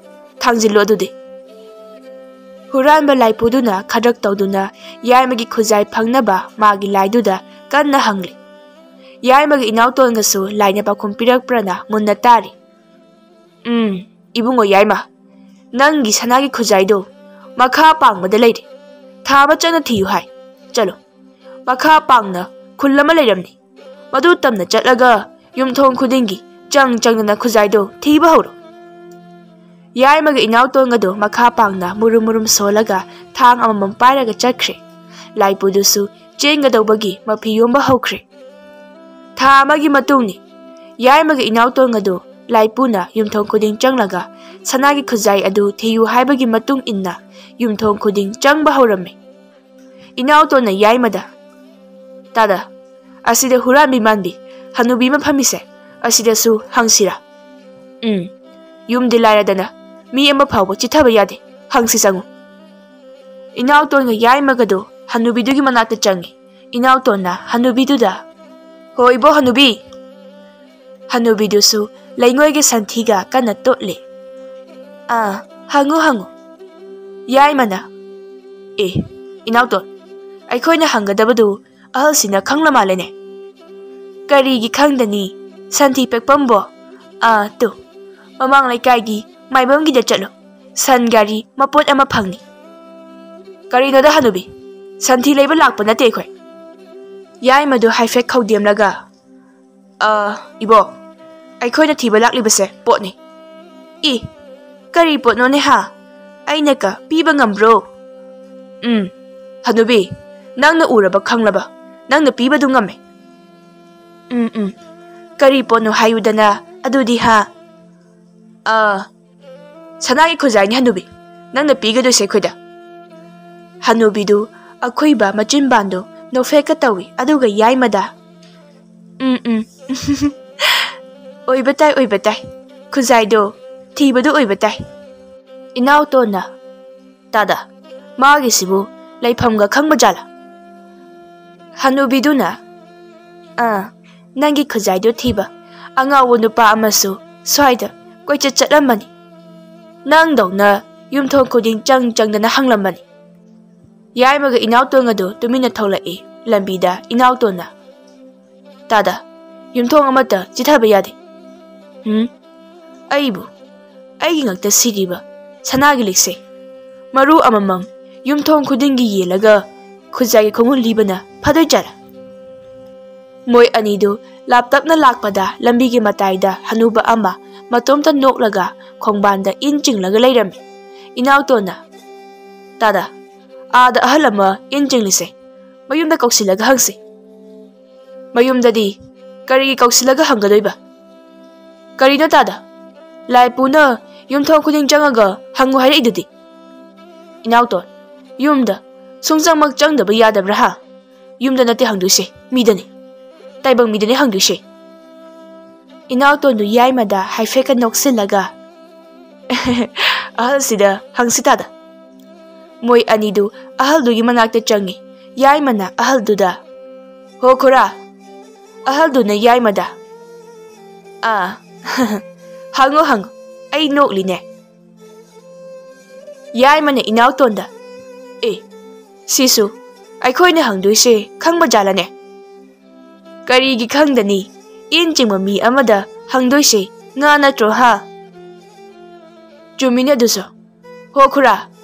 ꯊꯥꯡꯖꯤꯜꯂꯨ ꯑꯗꯨꯗꯤ꯫" ꯍꯨꯔꯥꯟꯕ ꯂꯥꯏꯄꯨꯗꯨꯅ ꯈꯗ꯭ꯔꯛ ꯇꯧꯗꯨꯅ ꯌꯥꯏꯃꯒꯤ ꯈꯨꯖꯥꯏ ꯐꯪꯅꯕ ꯃꯥꯒꯤ ꯂꯥꯏꯗꯨꯗ ꯀꯟꯅ ꯍꯪꯂꯤ꯫ ꯌꯥꯏꯃꯒ ꯏꯅꯥꯎꯇꯣꯟꯒꯁꯨ ꯂꯥꯏꯅ ꯄꯥꯎꯈꯨꯝ ꯄꯤꯔꯛꯄ꯭ꯔꯅ ꯃꯨꯟꯅ ꯇꯥꯔꯤ꯫ "ꯎꯝ, ꯏꯕꯨꯡꯉꯣ ꯌꯥꯏꯃ, ꯅꯪꯒꯤ ꯁꯅꯥꯒꯤ ꯈꯨꯖꯥꯏꯗꯣ ꯃꯈꯥ ꯄꯥꯡꯕꯗ ꯂꯩꯔꯦ꯫ ꯊꯥꯕ ꯆꯠꯅ ꯊꯤꯌꯨ ꯍꯥꯏ꯫ ꯆꯠꯂꯣ, ꯃꯈꯥ ꯄꯥꯡꯅ ꯈꯨꯜ ꯑꯃ ꯂꯩꯔꯝꯅꯤ꯫ ꯃꯗꯨ ꯇꯝꯅ ꯆꯠꯂꯒ ꯌꯨꯝꯊꯣꯡ ꯈꯨꯗꯤꯡꯒꯤ ꯆꯪ ꯆꯪꯗꯅ ꯈꯨꯖꯥꯏꯗꯣ ꯊꯤꯕ ꯍꯧꯔꯣ꯫" ꯌꯥꯏꯃꯒ ꯏꯅꯥꯎꯇꯣꯟꯒꯗꯣ ꯃꯈꯥ ꯄꯥꯡꯅ ꯃꯨꯔꯨꯝ ꯃꯨꯔꯨꯝ ꯁꯣꯜꯂꯒ ꯊꯥꯡ ꯑꯃꯃꯝ ꯄꯥꯏꯔꯒ ꯆꯠꯈ꯭ꯔꯦ꯫ ꯂꯥꯏꯄꯨꯗꯨꯁꯨ ꯆꯦꯟꯒꯗꯧꯕꯒꯤ ꯃꯐꯤ ꯌꯣꯝꯕ ꯍꯧꯈ꯭ꯔꯦ꯫ ꯊꯥ ꯑꯃꯒꯤ ꯃꯇꯨꯡꯅꯤ꯫ ꯌꯥꯏꯃꯒ ꯏꯅꯥꯎꯇꯣꯟꯒꯗꯨ ꯂꯥꯏꯄꯨꯅ ꯌꯨꯝꯊꯣꯡ ꯈꯨꯗꯤꯡ ꯆꯪꯂꯒ ꯁꯅꯥꯒꯤ ꯈꯨꯖꯥꯏ ꯑꯗꯨ ꯊꯤꯌꯨ ꯍꯥꯏꯕꯒꯤ ꯃꯇꯨꯡ ꯏꯟꯅ ꯌꯨꯝꯊꯣꯡ ꯈꯨꯗꯤꯡ ꯆꯪꯕ ꯍꯧꯔꯝꯃꯤ꯫ ꯏꯅꯥꯎꯇꯣꯟꯅ ꯌꯥꯏꯃꯗ, "ꯇꯥꯗ, ꯑꯁꯤꯗ ꯍꯨꯔꯥꯟꯕꯤ ꯃꯥꯟꯕꯤ ꯍꯅꯨꯕꯤ ꯑꯃ ꯐꯝꯃꯤꯁꯦ, ꯑꯁꯤꯗꯁꯨ ꯍꯪꯁꯤꯔꯥ? ꯎꯝ, ꯌꯨꯝꯗꯤ ꯂꯥꯏꯔꯗꯅ ꯃꯤ ꯑꯃ ꯐꯥꯎꯕ ꯆꯤꯠꯊꯕ ꯌꯥꯗꯦ꯫ ꯍꯪꯁꯤ, ꯆꯪꯉꯨ꯫" ꯏꯅꯥꯎꯇꯣꯟꯒ ꯌꯥꯏꯃꯒꯗꯨ ꯍꯅꯨꯕꯤꯗꯨꯒꯤ ꯃꯅꯥꯛꯇ ꯆꯪꯉꯤ꯫ ꯏꯅꯥꯎꯇꯣꯟꯅ ꯍꯅꯨꯕꯤꯗꯨꯗ, "ꯍꯣ ꯏꯕꯣ ꯍꯅꯨꯕꯤ!" ꯍꯅꯨꯕꯤꯗꯨꯁꯨ ꯂꯩꯉꯣꯏꯒꯤ ꯁꯟꯊꯤꯒ ꯀꯟꯅ ꯇꯣꯠꯂꯤ꯫ "ꯑꯥ, ꯍꯪꯉꯨ, ꯍꯪꯉꯨ꯫" ꯌꯥꯏꯃꯅ, "ꯑꯦ, ꯏꯅꯥꯎꯇꯣꯟ, ꯑꯩꯈꯣꯏꯅ ꯍꯪꯒꯗꯕꯗꯨ ꯑꯍꯜꯁꯤꯅ ꯈꯪꯂ ꯃꯥꯜꯂꯦꯅꯦ꯫" "ꯀꯔꯤꯒꯤ ꯈꯪꯗꯅꯤ? ꯁꯟꯊꯤ ꯄꯦꯛꯄꯝꯕꯣ? ꯑꯥ, ꯇꯨ, ꯃꯃꯥꯡ ꯂꯩꯀꯥꯏꯒꯤ ꯃꯥꯏꯕꯝꯒꯤꯗ ꯆꯠꯂꯣ꯫ ꯁꯟ ꯒꯥꯔꯤ ꯃꯄꯣꯠ ꯑꯃ ꯐꯪꯅꯤ꯫ ꯀꯔꯤꯅꯣꯗ ꯍꯅꯨꯕꯤ, ꯁꯟꯊꯤ ꯂꯩꯕ ꯂꯥꯛꯄ ꯅꯠꯇꯦ ꯑꯩꯈꯣꯏ꯫ ꯌꯥꯏꯃꯗꯨ ꯍꯥꯏꯐꯦꯠ ꯈꯧꯗꯦꯝꯂꯒ, "ꯑ, ꯏꯕꯣ, ꯑꯩꯈꯣꯏꯅ ꯊꯤꯕ ꯂꯥꯛꯂꯤꯕꯁꯦ ꯄꯣꯠꯅꯤ꯫" "ꯏ, ꯀꯔꯤ ꯄꯣꯠꯅꯣꯅꯦ ꯍꯥ? ꯑꯩꯅ ꯀ ꯄꯤꯕ ꯉꯝꯕ꯭ꯔꯣ?" "ꯎꯝ, ꯍꯅꯨꯕꯤ, ꯅꯪꯅ ꯎꯔꯕ ꯈꯪꯂꯕ, ꯅꯪꯅ ꯄꯤꯕꯗꯨ ꯉꯝꯃꯦ꯫" "ꯎꯝ, ꯎꯝ, ꯀꯔꯤ ꯄꯣꯠꯅꯣ ꯍꯥꯏꯌꯨꯗꯅ ꯑꯗꯨꯗꯤ ꯍꯥ?" "ꯑ, ꯁꯅꯥꯒꯤ ꯈꯨꯖꯥꯏꯅꯤ ꯍꯅꯨꯕꯤ, ꯅꯪꯅ ꯄꯤꯒꯗꯣꯏꯁꯦ ꯑꯩꯈꯣꯏꯗ꯫" ꯍꯅꯨꯕꯤꯗꯨ ꯑꯈꯨꯏꯕ ꯃꯆꯤꯟꯕꯥꯟꯗꯨ ꯅꯣꯛꯐꯦꯠꯀ ꯇꯧꯏ, ꯑꯗꯨꯒ ꯌꯥꯏꯃꯗ, "ꯎꯝ, ꯎꯝ, ꯑꯣꯏꯕ ꯇꯥꯏ, ꯑꯣꯏꯕ ꯇꯥꯏ, ꯈꯨꯖꯥꯏꯗꯣ ꯊꯤꯕꯗꯨ ꯑꯣꯏꯕ ꯇꯥꯏ꯫" ꯏꯅꯥꯎꯇꯣꯟꯅ, "ꯇꯥꯗ, ꯃꯥꯒꯤꯁꯤꯕꯨ ꯂꯩꯐꯝꯒ ꯈꯪꯕ ꯖꯥꯠꯂꯥ?" ꯍꯅꯨꯕꯤꯗꯨꯅ, "ꯑꯥ, ꯅꯪꯒꯤ ꯈꯨꯖꯥꯏꯗꯨ ꯊꯤꯕ ꯑꯉꯥꯎꯕ ꯅꯨꯄꯥ ꯑꯃꯁꯨ ꯁ꯭ꯋꯥꯏꯗ ꯀꯣꯏꯆꯠ ꯆꯠꯂꯝꯕꯅꯤ꯫ ꯅꯪꯗꯧꯅ ꯌꯨꯝꯊꯣꯡ ꯈꯨꯗꯤꯡ ꯆꯪ ꯆꯪꯗꯅ ꯍꯪꯂꯝꯕꯅꯤ꯫" ꯌꯥꯏꯃꯒ ꯏꯅꯥꯎꯇꯣꯟꯒꯗꯨ ꯇꯨꯃꯤꯟꯅ ꯊꯣꯛꯂꯛꯏ꯫ ꯂꯝꯕꯤꯗ ꯏꯅꯥꯎꯇꯣꯟꯅ, "ꯇꯥꯗ, ꯌꯨꯝꯊꯣꯡ ꯑꯃꯠꯇ ꯆꯤꯊꯕ ꯌꯥꯗꯦ꯫" "ꯎꯝ? ꯑꯩꯕꯨ, ꯑꯩꯒꯤ ꯉꯛꯇ ꯁꯤꯔꯤꯕ ꯁꯅꯥꯒꯤ ꯂꯤꯛꯁꯦ ꯃꯔꯨ ꯑꯃꯃꯝ ꯌꯨꯝꯊꯣꯡ ꯈꯨꯗꯤꯡꯒꯤ ꯌꯦꯜꯂꯒ ꯈꯨꯖꯥꯏꯒꯤ ꯈꯣꯡꯒꯨꯜ ꯂꯤꯕꯅ ꯐꯗꯣꯏ ꯖꯥꯠꯂꯥ?" ꯃꯣꯏ ꯑꯅꯤꯗꯨ ꯂꯥꯞꯇꯛꯅ ꯂꯥꯛꯄꯗ ꯂꯝꯕꯤꯒꯤ ꯃꯇꯥꯏꯗ ꯍꯅꯨꯕ ꯑꯃ ꯃꯇꯣꯝꯇ ꯅꯣꯛꯂꯒ ꯈꯣꯡꯕꯥꯟꯗ ꯏꯟ ꯆꯤꯡꯂꯒ ꯂꯩꯔꯝꯃꯤ꯫ ꯏꯅꯥꯎꯇꯣꯟꯅ, "ꯇꯥꯗ, ꯑꯥꯗ ꯑꯍꯜ ꯑꯃ ꯏꯟ ꯆꯤꯡꯂꯤꯁꯦ, ꯃꯌꯨꯝꯗ ꯀꯧꯁꯤꯜꯂꯒ ꯍꯪꯁꯤ꯫" "ꯃꯌꯨꯝꯗꯗꯤ ꯀꯔꯤꯒꯤ ꯀꯧꯁꯤꯜꯂꯒ ꯍꯪꯒꯗꯣꯏꯕ? ꯀꯔꯤꯅꯣ ꯇꯥꯗ? ꯂꯥꯏꯄꯨꯅ ꯌꯨꯝꯊꯣꯡ ꯈꯨꯗꯤꯡ ꯆꯪꯉꯒ ꯍꯪꯉꯨ ꯍꯥꯏꯔꯛꯏꯗꯨꯗꯤ?" ꯏꯅꯥꯎꯇꯣꯟ, "ꯌꯨꯝꯗ ꯁꯨꯡꯆꯪꯃꯛ ꯆꯪꯗꯕ ꯌꯥꯗꯕ꯭ꯔꯥ ꯍꯥ? ꯌꯨꯝꯗ ꯅꯠꯇꯦ ꯍꯪꯗꯣꯏꯁꯦ, ꯃꯤꯗꯅꯤ꯫ ꯇꯥꯏꯕꯪ ꯃꯤꯗꯅꯤ ꯍꯪꯗꯣꯏꯁꯦ꯫" ꯏꯅꯥꯎꯇꯣꯟꯗꯨ ꯌꯥꯏꯃꯗ ꯍꯥꯏꯐꯦꯠꯀ ꯅꯣꯛꯁꯤꯜꯂꯒ, "ꯑꯍꯜꯁꯤꯗ ꯍꯪꯁꯤ ꯇꯥꯗ꯫" ꯃꯣꯏ ꯑꯅꯤꯗꯨ ꯑꯍꯜꯗꯨꯒꯤ ꯃꯅꯥꯛꯇ ꯆꯪꯉꯤ꯫ ꯌꯥꯏꯃꯅ ꯑꯍꯜꯗꯨꯗ, "ꯍꯣ ꯈꯨꯔꯥ꯫" ꯑꯍꯜꯗꯨꯅ ꯌꯥꯏꯃꯗ, "ꯑꯥ, ꯍꯪꯉꯣ ꯍꯪꯉꯣ, ꯑꯩ ꯅꯣꯛꯂꯤꯅꯦ꯫" ꯌꯥꯏꯃꯅ ꯏꯅꯥꯎꯇꯣꯟꯗ, "ꯑꯦ, ꯁꯤꯁꯨ ꯑꯩꯈꯣꯏꯅ ꯍꯪꯗꯣꯏꯁꯦ ꯈꯪꯕ ꯖꯥꯠꯂꯅꯦ?" "ꯀꯔꯤꯒꯤ ꯈꯪꯗꯅꯤ? ꯏꯟ ꯆꯤꯡꯕ ꯃꯤ ꯑꯃꯗ ꯍꯪꯗꯣꯏꯁꯦ ꯉꯥ ꯅꯠꯇ꯭ꯔꯣ ꯍꯥ?" ꯆꯨꯝꯃꯤꯅꯦ ꯑꯗꯨꯁꯨ꯫ ꯍꯣ ꯈꯨꯔꯥ,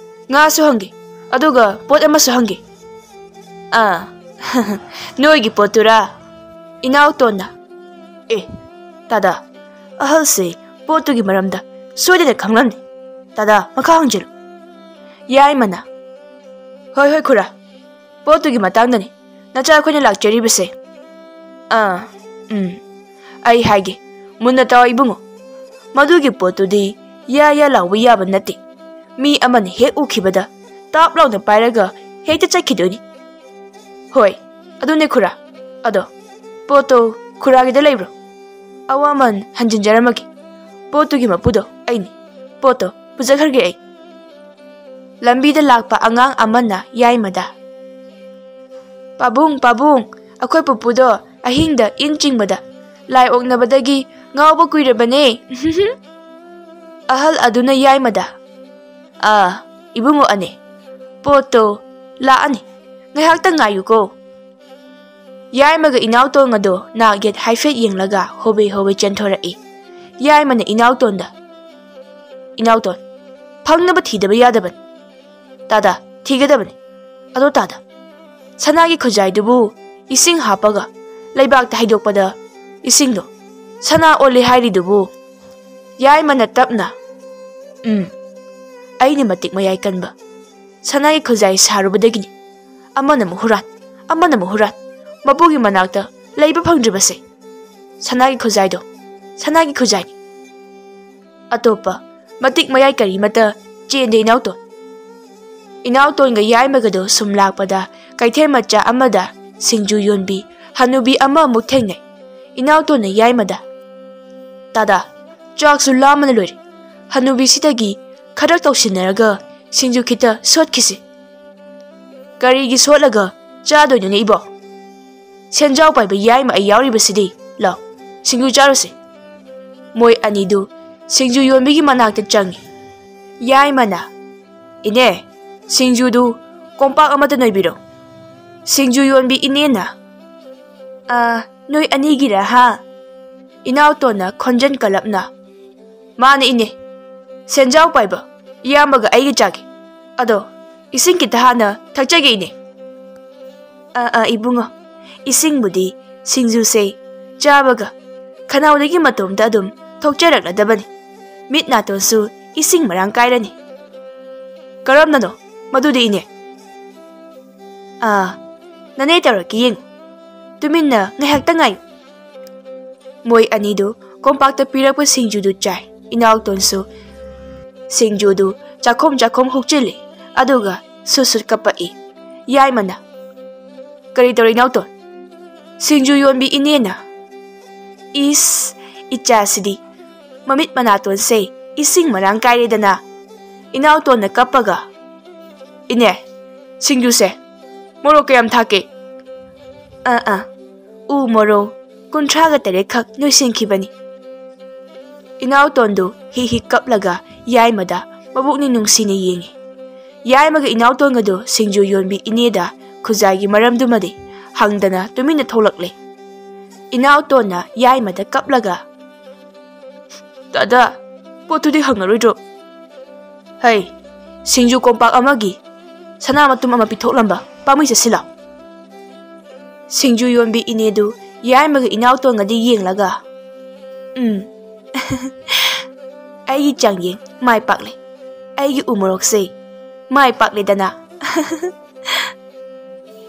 ꯉꯥꯁꯨ ꯍꯪꯒꯦ, ꯑꯗꯨꯒ ꯄꯣꯠ ꯑꯃꯁꯨ ꯍꯪꯒꯦ꯫ ꯑꯥ, ꯅꯣꯏꯒꯤ ꯄꯣꯠꯇꯨꯔꯥ? ꯏꯅꯥꯎꯇꯣꯟꯅ꯫ ꯑꯦ, ꯇꯥꯗ, ꯑꯍꯜꯁꯦ ꯄꯣꯠꯇꯨꯒꯤ ꯃꯔꯝꯗ ꯁꯣꯏꯗꯅ ꯈꯪꯂꯝꯅꯤ꯫ ꯇꯥꯗ, ꯃꯈꯥ ꯍꯪꯖꯤꯜꯂꯨ꯫ ꯌꯥꯏꯃꯅ꯫ ꯍꯣꯏ, ꯍꯣꯏ, ꯈꯨꯔꯥ꯫ ꯄꯣꯠꯇꯨꯒꯤ ꯃꯇꯥꯡꯗꯅꯤ ꯅꯆꯥ ꯑꯩꯈꯣꯏꯅ ꯂꯥꯛꯆꯔꯤꯕꯁꯦ꯫ ꯑꯥ, ꯎꯝ꯫ ꯑꯩ ꯍꯥꯏꯒꯦ, ꯃꯨꯟꯅ ꯇꯥꯎ ꯏꯕꯨꯡꯉꯣ꯫ ꯃꯗꯨꯒꯤ ꯄꯣꯠꯇꯨꯗꯤ ꯌꯥ ꯌꯥ ꯂꯥꯎꯕ ꯌꯥꯕ ꯅꯠꯇꯦ꯫ ꯃꯤ ꯑꯃꯅ ꯍꯦꯛ ꯎꯈꯤꯕꯗ ꯇꯥꯞ ꯂꯥꯎꯅ ꯄꯥꯏꯔꯒ ꯍꯦꯛꯇ ꯆꯠꯈꯤꯗꯣꯏꯅꯤ꯫ ꯍꯣꯏ, ꯑꯗꯨꯅꯦ ꯈꯨꯔꯥ꯫ ꯑꯗꯣ ꯄꯣꯠꯇꯣ ꯈꯨꯔꯥꯒꯤꯗ ꯂꯩꯕ꯭ꯔꯣ? ꯑꯋꯥꯃꯟ ꯍꯟꯖꯤꯟꯖꯔꯝꯃꯒꯦ꯫ ꯄꯣꯠꯇꯨꯒꯤ ꯃꯄꯨꯗꯣ ꯑꯩꯅꯤ꯫ ꯄꯣꯠꯇꯣ ꯄꯨꯖꯈ꯭ꯔꯒꯦ ꯑꯩ꯫ ꯂꯝꯕꯤꯗ ꯂꯥꯛꯄ ꯑꯉꯥꯡ ꯑꯃꯅ ꯌꯥꯏꯃꯗ, "ꯄꯥꯕꯨꯡ, ꯄꯥꯕꯨꯡ, ꯑꯩꯈꯣꯏ ꯄꯨꯄꯨꯗꯣ ꯑꯍꯤꯡꯗ ꯏꯟ ꯆꯤꯡꯕꯗ ꯂꯥꯏ ꯑꯣꯛꯅꯕꯗꯒꯤ ꯉꯥꯎꯕ ꯀꯨꯏꯔꯕꯅꯦ꯫" ꯑꯍꯜ ꯑꯗꯨꯅ ꯌꯥꯏꯃꯗ, "ꯑꯥ, ꯏꯕꯨꯡꯉꯣ ꯑꯅꯦ, ꯄꯣꯠꯇꯣ ꯂꯥꯛꯑꯅꯤ, ꯉꯥꯏꯍꯥꯛꯇꯪ ꯉꯥꯏꯌꯨꯀꯣ꯫" ꯌꯥꯏꯃꯒ ꯏꯅꯥꯎꯇꯣꯟ ꯑꯗꯣ ꯅꯥꯛ ꯌꯦꯠ ꯍꯥꯏꯐꯦꯠ ꯌꯦꯡꯂꯒ ꯍꯣꯕꯦ ꯍꯣꯕꯦ ꯆꯦꯟꯊꯣꯔꯛꯏ꯫ ꯌꯥꯏꯃꯅ ꯏꯅꯥꯎꯇꯣꯟꯗ, "ꯏꯅꯥꯎꯇꯣꯟ, ꯐꯪꯅꯕ ꯊꯤꯗꯕ ꯌꯥꯗꯕꯅꯤ꯫ ꯇꯥꯗ, ꯊꯤꯒꯗꯕꯅꯤ꯫ ꯑꯗꯣ ꯇꯥꯗ, ꯁꯅꯥꯒꯤ ꯈꯨꯖꯥꯏꯗꯨꯕꯨ ꯏꯁꯤꯡ ꯍꯥꯞꯄꯒ ꯂꯩꯕꯥꯛꯇ ꯍꯩꯗꯣꯛꯄꯗ ꯏꯁꯤꯡꯗꯣ ꯁꯅꯥ ꯑꯣꯜꯂꯤ ꯍꯥꯏꯔꯤꯗꯨꯕꯨ?" ꯌꯥꯏꯃꯅ ꯇꯞꯅ, "ꯎꯝ, ꯑꯩꯅ ꯃꯇꯤꯛ ꯃꯌꯥꯏ ꯀꯟꯕ ꯁꯅꯥꯒꯤ ꯈꯨꯖꯥꯏ ꯁꯥꯔꯨꯕꯗꯒꯤꯅꯤ꯫ ꯑꯃꯅ ꯑꯃꯨꯛ ꯍꯨꯔꯥꯟ, ꯑꯃꯅ ꯑꯃꯨꯛ ꯍꯨꯔꯥꯟ, ꯃꯄꯨꯒꯤ ꯃꯅꯥꯛꯇ ꯂꯩꯕ ꯐꯪꯗ꯭ꯔꯤꯕꯁꯦ꯫ ꯁꯅꯥꯒꯤ ꯈꯨꯖꯥꯏꯗꯣ, ꯁꯅꯥꯒꯤ ꯈꯨꯖꯥꯏꯅꯤ꯫" ꯑꯇꯣꯞꯄ ꯃꯇꯤꯛ ꯃꯌꯥꯏ ꯀꯔꯤꯃꯠꯇ ꯆꯦꯟꯗꯦ ꯏꯅꯥꯎꯇꯣꯟ꯫ ꯏꯅꯥꯎꯇꯣꯟꯒ ꯌꯥꯏꯃꯒꯗꯣ ꯁꯨꯝ ꯂꯥꯛꯄꯗ ꯀꯩꯊꯦꯜ ꯃꯆꯥ ꯑꯃꯗ ꯁꯤꯡꯖꯨ ꯌꯣꯟꯕꯤ ꯍꯅꯨꯕꯤ ꯑꯃ ꯑꯃꯨꯛ ꯊꯦꯡꯅꯩ꯫ ꯏꯅꯥꯎꯇꯣꯟꯅ ꯌꯥꯏꯃꯗ, "ꯇꯥꯗ, ꯆꯥꯛꯁꯨ ꯂꯥꯝꯕꯅ ꯂꯣꯏꯔꯦ꯫ ꯍꯅꯨꯕꯤꯁꯤꯗꯒꯤ ꯈꯗ꯭ꯔꯛ ꯇꯧꯁꯤꯟꯅꯔꯒ ꯁꯤꯡꯖꯨ ꯈꯤꯇ ꯁꯣꯠꯈꯤꯁꯤ꯫" "ꯀꯔꯤꯒꯤ ꯁꯣꯠꯂꯒ ꯆꯥꯗꯣꯏꯅꯣꯅꯦ ꯏꯕꯣ? ꯁꯦꯟꯖꯥꯎ ꯄꯥꯏꯕ ꯌꯥꯏꯃ ꯑꯩ ꯌꯥꯎꯔꯤꯕꯁꯤꯗꯤ꯫ ꯂꯥꯎ, ꯁꯤꯡꯖꯨ ꯆꯥꯔꯨꯁꯤ꯫" ꯃꯣꯏ ꯑꯅꯤꯗꯨ ꯁꯤꯡꯖꯨ ꯌꯣꯟꯕꯤꯒꯤ ꯃꯅꯥꯛꯇ ꯆꯪꯉꯤ꯫ ꯌꯥꯏꯃꯅ, "ꯏꯅꯦ, ꯁꯤꯡꯖꯨꯗꯨ ꯀꯣꯝꯄꯥꯛ ꯑꯃꯠꯇ ꯅꯣꯏꯕꯤꯔꯣ꯫" ꯁꯤꯡꯖꯨ ꯌꯣꯟꯕꯤ ꯏꯅꯦꯅ, "ꯑꯥ, ꯅꯣꯏ ꯑꯅꯤꯒꯤꯔꯥ ꯍꯥ?" ꯏꯅꯥꯎꯇꯣꯟꯅ ꯈꯣꯟꯖꯦꯜ ꯀꯜꯂꯞꯅ, "ꯃꯥꯅꯦ ꯏꯅꯦ꯫" ꯁꯦꯟꯖꯥꯎ ꯄꯥꯏꯕ ꯏꯌꯥꯝꯕꯒ ꯑꯩꯒ ꯆꯥꯒꯦ꯫ ꯑꯗꯣ ꯏꯁꯤꯡ ꯈꯤꯇ ꯍꯥꯟꯅ ꯊꯛꯆꯒꯦ, ꯏꯅꯦ꯫ ꯑꯥ, ꯑꯥ, ꯏꯕꯨꯡꯉꯣ, ꯏꯁꯤꯡꯕꯨꯗꯤ ꯁꯤꯡꯖꯨꯁꯦ ꯆꯥꯕꯒ ꯈꯅꯥꯎꯗꯒꯤ ꯃꯇꯣꯝꯇ ꯑꯗꯨꯝ ꯊꯣꯛꯆꯔꯛꯂꯗꯕꯅꯤ꯫ ꯃꯤꯠ ꯅꯥꯇꯣꯟꯁꯨ ꯏꯁꯤꯡ ꯃꯔꯥꯡ ꯀꯥꯏꯔꯅꯤ꯫ ꯀꯔꯝꯅꯅꯣ ꯃꯗꯨꯗꯤ, ꯏꯅꯦ? ꯑꯥ, ꯅꯅꯦ ꯇꯧꯔꯛꯀꯦ ꯌꯦꯡꯉꯨ꯫ ꯇꯨꯃꯤꯟꯅ ꯉꯥꯏꯍꯥꯛꯇ ꯉꯥꯏꯌꯨ꯫ ꯃꯣꯏ ꯑꯅꯤꯗꯨ ꯀꯣꯝꯄꯥꯛꯇ ꯄꯤꯔꯛꯄ ꯁꯤꯡꯖꯨꯗꯨ ꯆꯥꯏ꯫ ꯏꯅꯥꯎꯇꯣꯟꯁꯨ ꯁꯤꯡꯖꯨꯗꯨ ꯆꯥꯛꯈꯣꯝ ꯆꯥꯛꯈꯣꯝ ꯍꯨꯛꯆꯤꯜꯂꯤ, ꯑꯗꯨꯒ ꯁꯨꯠ ꯁꯨꯠ ꯀꯞꯄꯛꯏ꯫ ꯌꯥꯏꯃꯅ, "ꯀꯔꯤ ꯇꯧꯔꯦ ꯏꯅꯥꯎꯇꯣꯟ?" "ꯁꯤꯡꯖꯨ ꯌꯣꯟꯕꯤ ꯏꯅꯦꯅ ꯏꯁ, ꯏꯆꯥꯁꯤꯗꯤ ꯃꯃꯤꯠ ꯃꯅꯥꯇꯣꯟꯁꯦ ꯏꯁꯤꯡ ꯃꯔꯥꯡ ꯀꯥꯏꯔꯦꯗꯅ꯫" ꯏꯅꯥꯎꯇꯣꯟꯅ ꯀꯞꯄꯒ, "ꯏꯅꯦ, ꯁꯤꯡꯖꯨꯁꯦ ꯃꯣꯔꯣꯛ ꯀꯌꯥꯝ ꯊꯥꯛꯀꯦ?" "ꯑꯥ, ꯑꯥ, ꯎ ꯃꯣꯔꯣꯛ ꯀꯨꯟꯊ꯭ꯔꯥꯒ ꯇꯔꯦꯠ ꯈꯛ ꯅꯣꯏꯁꯤꯟꯈꯤꯕꯅꯤ꯫" ꯏꯅꯥꯎꯇꯣꯟꯗꯨ ꯍꯤ ꯍꯤ ꯀꯞꯂꯒ ꯌꯥꯏꯃꯗ ꯃꯕꯨꯛꯅꯤꯡ ꯅꯨꯡꯁꯤꯅ ꯌꯦꯡꯉꯤ꯫ ꯌꯥꯏꯃꯒ ꯏꯅꯥꯎꯇꯣꯟꯒꯗꯨ ꯁꯤꯡꯖꯨ ꯌꯣꯟꯕꯤ ꯏꯅꯦꯗ ꯈꯨꯖꯥꯏꯒꯤ ꯃꯔꯝꯗꯨꯃꯗꯤ ꯍꯪꯗꯅ ꯇꯨꯃꯤꯟꯅ ꯊꯣꯛꯂꯛꯂꯦ꯫ ꯏꯅꯥꯎꯇꯣꯟꯅ ꯌꯥꯏꯃꯗ ꯀꯞꯂꯒ, "ꯗꯥꯗꯥ, ꯄꯣꯠꯇꯨꯗꯤ ꯍꯪꯉꯔꯣꯏꯗ꯭ꯔꯣ? ꯍꯩ, ꯁꯤꯡꯖꯨ ꯀꯣꯝꯄꯥꯛ ꯑꯃꯒꯤ ꯁꯅꯥ ꯃꯇꯨꯝ ꯑꯃ ꯄꯤꯊꯣꯛꯂꯝꯕ ꯄꯥꯝꯃꯨꯏ, ꯆꯠꯁꯤꯜꯂꯣ꯫" ꯁꯤꯡꯖꯨ ꯌꯣꯟꯕꯤ ꯏꯅꯦꯗꯨ ꯌꯥꯏꯃꯒ ꯏꯅꯥꯎꯇꯣꯟꯒꯗꯤ ꯌꯦꯡꯂꯒ, "ꯎꯝ, ꯑꯩꯒꯤ ꯆꯥꯡꯌꯦꯡ ꯃꯥꯏ ꯄꯥꯛꯂꯦ꯫ ꯑꯩꯒꯤ ꯎ ꯃꯣꯔꯣꯛꯁꯦ ꯃꯥꯏ ꯄꯥꯛꯂꯦꯗꯅ꯫"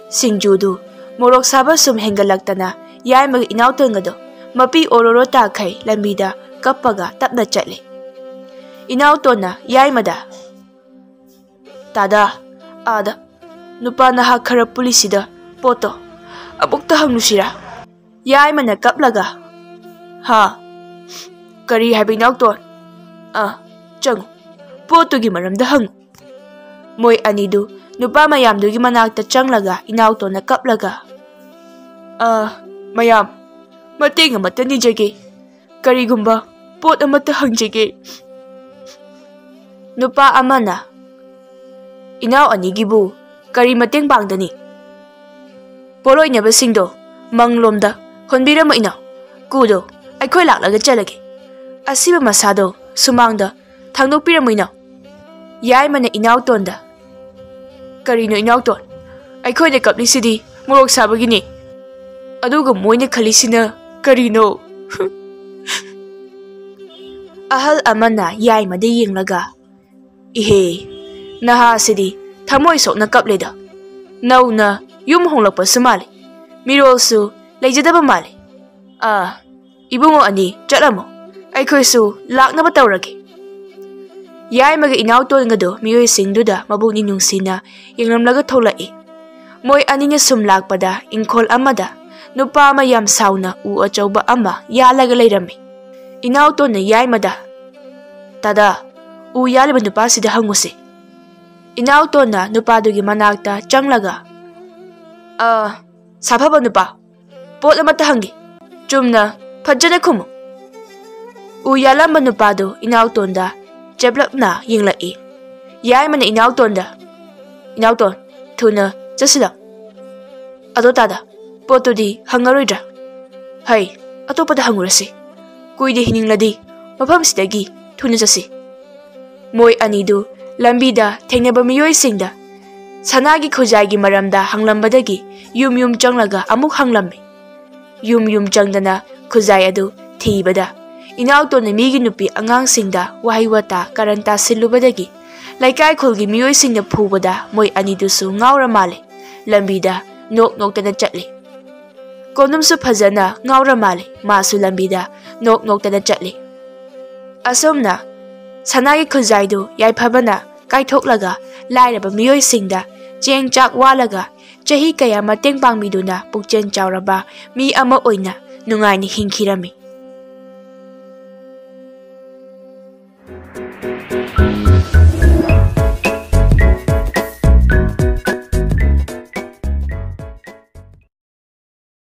ꯁꯤꯡꯖꯨꯗꯨ ꯃꯣꯔꯣꯛ ꯁꯥꯕ ꯁꯨꯝ ꯍꯦꯟꯒꯠꯂꯛꯇꯅ ꯌꯥꯏꯃꯒ ꯏꯅꯥꯎꯇꯣꯟꯒꯗꯣ ꯃꯄꯤ ꯑꯣꯔꯣꯔꯣ ꯇꯥꯈꯩ ꯂꯝꯕꯤꯗ ꯀꯞꯄꯒ ꯇꯞꯅ ꯆꯠꯂꯤ꯫ ꯏꯅꯥꯎꯇꯣꯟꯅ ꯌꯥꯏꯃꯗ, "ꯗꯥꯗꯥ, ꯑꯥꯗ ꯅꯨꯄꯥ ꯅꯍꯥ ꯈꯔ ꯄꯨꯜꯂꯤꯁꯤꯗ ꯄꯣꯠꯇꯣ ꯑꯃꯨꯛꯇ ꯍꯪꯂꯨꯁꯤꯔꯥ?" ꯌꯥꯏꯃꯅ ꯀꯞꯂꯒ, "ꯍꯥ? ꯀꯔꯤ ꯍꯥꯏꯕ ꯏꯅꯥꯎꯇꯣꯟ? ꯑꯥ, ꯆꯪꯉꯨ, ꯄꯣꯠꯇꯨꯒꯤ ꯃꯔꯝꯗ ꯍꯪꯉꯨ꯫" ꯃꯣꯏ ꯑꯅꯤꯗꯨ ꯅꯨꯄꯥ ꯃꯌꯥꯝꯗꯨꯒꯤ ꯃꯅꯥꯛꯇ ꯆꯪꯂꯒ ꯏꯅꯥꯎꯇꯣꯟꯅ ꯀꯞꯂꯒ, "ꯑꯥ, ꯃꯌꯥꯝ, ꯃꯇꯦꯡ ꯑꯃꯠꯇ ꯅꯤꯖꯒꯦ꯫ ꯀꯔꯤꯒꯨꯝꯕ ꯄꯣꯠ ꯑꯃꯠꯇ ꯍꯪꯖꯒꯦ꯫" ꯅꯨꯄꯥ ꯑꯃꯅ, "ꯏꯅꯥꯎ ꯑꯅꯤꯒꯤꯕꯨ ꯀꯔꯤ ꯃꯇꯦꯡ ꯄꯥꯡꯗꯅꯤ?" "ꯄꯣꯠꯂꯣꯏꯅꯕꯁꯤꯡꯗꯣ ꯃꯪꯂꯣꯝꯗ ꯍꯣꯟꯕꯤꯔꯝꯃꯣ ꯏꯅꯥꯎ꯫ ꯀꯨꯗꯣ ꯑꯩꯈꯣꯏ ꯂꯥꯛꯂꯒ ꯆꯠꯂꯒꯦ꯫ ꯑꯁꯤꯕ ꯃꯁꯥꯗꯣ ꯁꯨꯃꯥꯡꯗ ꯊꯥꯡꯗꯣꯛꯄꯤꯔꯝꯃꯣ ꯏꯅꯥꯎ꯫ ꯌꯥꯏꯃꯅ ꯏꯅꯥꯎꯇꯣꯟꯗ, "ꯀꯔꯤꯅꯣ ꯏꯅꯥꯎꯇꯣꯟ? ꯑꯩꯈꯣꯏꯅ ꯀꯞꯂꯤꯁꯤꯗꯤ ꯃꯣꯔꯣꯛ ꯁꯥꯕꯒꯤꯅꯤ꯫ ꯑꯗꯨꯒ ꯃꯣꯏꯅ ꯈꯜꯂꯤꯁꯤꯅ ꯀꯔꯤꯅꯣ?" ꯑꯍꯜ ꯑꯃꯅ ꯌꯥꯏꯃꯗ ꯌꯦꯡꯂꯒ, "ꯏꯍꯦ, ꯅꯍꯥꯁꯤꯗꯤ ꯊꯃꯣꯏ ꯁꯣꯛꯅ ꯀꯞꯂꯦꯗ꯫ ꯅꯧꯅ ꯌꯨꯝ ꯍꯣꯡꯂꯛꯄꯁꯨ ꯃꯥꯜꯂꯤ꯫ ꯃꯤꯔꯣꯜꯁꯨ ꯂꯩꯖꯗꯕ ꯃꯥꯜꯂꯤ꯫ ꯑꯥ, ꯏꯕꯨꯡꯉꯣ ꯑꯅꯤ ꯆꯠꯂꯝꯃꯣ꯫ ꯑꯩꯈꯣꯏꯁꯨ ꯂꯥꯛꯅꯕ ꯇꯧꯔꯒꯦ꯫" ꯌꯥꯏꯃꯒ ꯏꯅꯥꯎꯇꯣꯟꯒꯗꯣ ꯃꯤꯑꯣꯏꯁꯤꯡꯗꯨꯗ ꯃꯕꯨꯛꯅꯤꯡ ꯅꯨꯡꯁꯤꯅ ꯌꯦꯡꯂꯝꯂꯒ ꯊꯣꯛꯂꯛꯏ꯫ ꯃꯣꯏ ꯑꯅꯤꯅ ꯁꯨꯝ ꯂꯥꯛꯄꯗ ꯏꯪꯈꯣꯜ ꯑꯃꯗ ꯅꯨꯄꯥ ꯑꯃ ꯌꯥꯝ ꯁꯥꯎꯅ ꯎ ꯑꯆꯧꯕ ꯑꯃ ꯌꯥꯜꯂꯒ ꯂꯩꯔꯝꯃꯤ꯫ ꯏꯅꯥꯎꯇꯣꯟꯅ ꯌꯥꯏꯃꯗ, "ꯇꯥꯗꯥ, ꯎ ꯌꯥꯜꯂꯤꯕ ꯅꯨꯄꯥꯁꯤꯗ ꯍꯪꯉꯨꯁꯤ꯫" ꯏꯅꯥꯎꯇꯣꯟꯅ ꯅꯨꯄꯥꯗꯨꯒꯤ ꯃꯅꯥꯛꯇ ꯆꯪꯂꯒ, "ꯑ, ꯁꯥꯐꯕ ꯅꯨꯄꯥ, ꯄꯣꯠ ꯑꯃꯠꯇ ꯍꯪꯒꯦ꯫ ꯆꯨꯝꯅ ꯐꯖꯅ ꯈꯨꯝꯃꯨ꯫" ꯎ ꯌꯥꯜꯂꯝꯕ ꯅꯨꯄꯥꯗꯨ ꯏꯅꯥꯎꯇꯣꯟꯗ ꯆꯦꯞꯂꯞꯅ ꯌꯦꯡꯂꯛꯏ꯫ ꯌꯥꯏꯃꯅ ꯏꯅꯥꯎꯇꯣꯟꯗ, "ꯏꯅꯥꯎꯇꯣꯟ, ꯊꯨꯅ ꯆꯠꯁꯤꯜꯂꯣ꯫ ꯑꯗꯣ ꯇꯥꯗꯥ, ꯄꯣꯠꯇꯨꯗꯤ ꯍꯪꯉꯔꯣꯏꯗ꯭ꯔꯥ? ꯍꯩ, ꯑꯇꯣꯞꯄꯗ ꯍꯪꯉꯨꯔꯁꯤ꯫ ꯀꯨꯏꯅ ꯍꯤꯡꯅꯤꯡꯂꯗꯤ ꯃꯐꯝꯁꯤꯗꯒꯤ ꯊꯨꯅ ꯆꯠꯁꯤ꯫" ꯃꯣꯏ ꯑꯅꯤꯗꯨ ꯂꯝꯕꯤꯗ ꯊꯦꯡꯅꯕ ꯃꯤꯑꯣꯏꯁꯤꯡꯗ ꯁꯅꯥꯒꯤ ꯈꯨꯖꯥꯏꯒꯤ ꯃꯔꯝꯗ ꯍꯪꯂꯝꯕꯗꯒꯤ ꯌꯨꯝ ꯌꯨꯝ ꯆꯪꯂꯒ ꯑꯃꯨꯛ ꯍꯪꯂꯝꯃꯤ꯫ ꯌꯨꯝ ꯌꯨꯝ ꯆꯪꯗꯅ ꯈꯨꯖꯥꯏ ꯑꯗꯨ ꯊꯤꯕꯗ ꯏꯅꯥꯎꯇꯣꯟꯅ ꯃꯤꯒꯤ ꯅꯨꯄꯤ ꯑꯉꯥꯡꯁꯤꯡꯗ ꯋꯥꯍꯩ ꯋꯥꯇꯥ ꯀꯔꯟ ꯇꯥꯁꯤꯜꯂꯨꯕꯗꯒꯤ ꯂꯩꯀꯥꯏ ꯈꯨꯜꯒꯤ ꯃꯤꯑꯣꯏꯁꯤꯡꯅ ꯐꯨꯕꯗ ꯃꯣꯏ ꯑꯅꯤꯗꯨꯁꯨ ꯉꯥꯎꯔ ꯃꯥꯜꯂꯦ꯫ ꯂꯝꯕꯤꯗ ꯅꯣꯛ ꯅꯣꯛꯇꯅ ꯆꯠꯂꯤ꯫ ꯀꯣꯅꯨꯡꯁꯨ ꯐꯖꯅ ꯉꯥꯎꯔ ꯃꯥꯜꯂꯦ꯫ ꯃꯥꯁꯨ ꯂꯝꯕꯤꯗ ꯅꯣꯛ ꯅꯣꯛꯇꯅ ꯆꯠꯂꯤ꯫ ꯑꯁꯨꯝꯅ ꯁꯅꯥꯒꯤ ꯈꯨꯖꯥꯏꯗꯨ ꯌꯥꯏꯐꯕꯅ ꯀꯥꯏꯊꯣꯛꯂꯒ ꯂꯥꯏꯔꯕ ꯃꯤꯑꯣꯏꯁꯤꯡꯗ ꯆꯦꯡ ꯆꯥꯛ ꯋꯥꯠꯂꯒ ꯆꯍꯤ ꯀꯌꯥ ꯃꯇꯦꯡ ꯄꯥꯡꯕꯤꯗꯨꯅ ꯄꯨꯛꯆꯦꯜ ꯆꯥꯎꯔꯕ ꯃꯤ ꯑꯃ ꯑꯣꯏꯅ ꯅꯨꯡꯉꯥꯏꯅ ꯍꯤꯡꯈꯤꯔꯝꯃꯤ꯫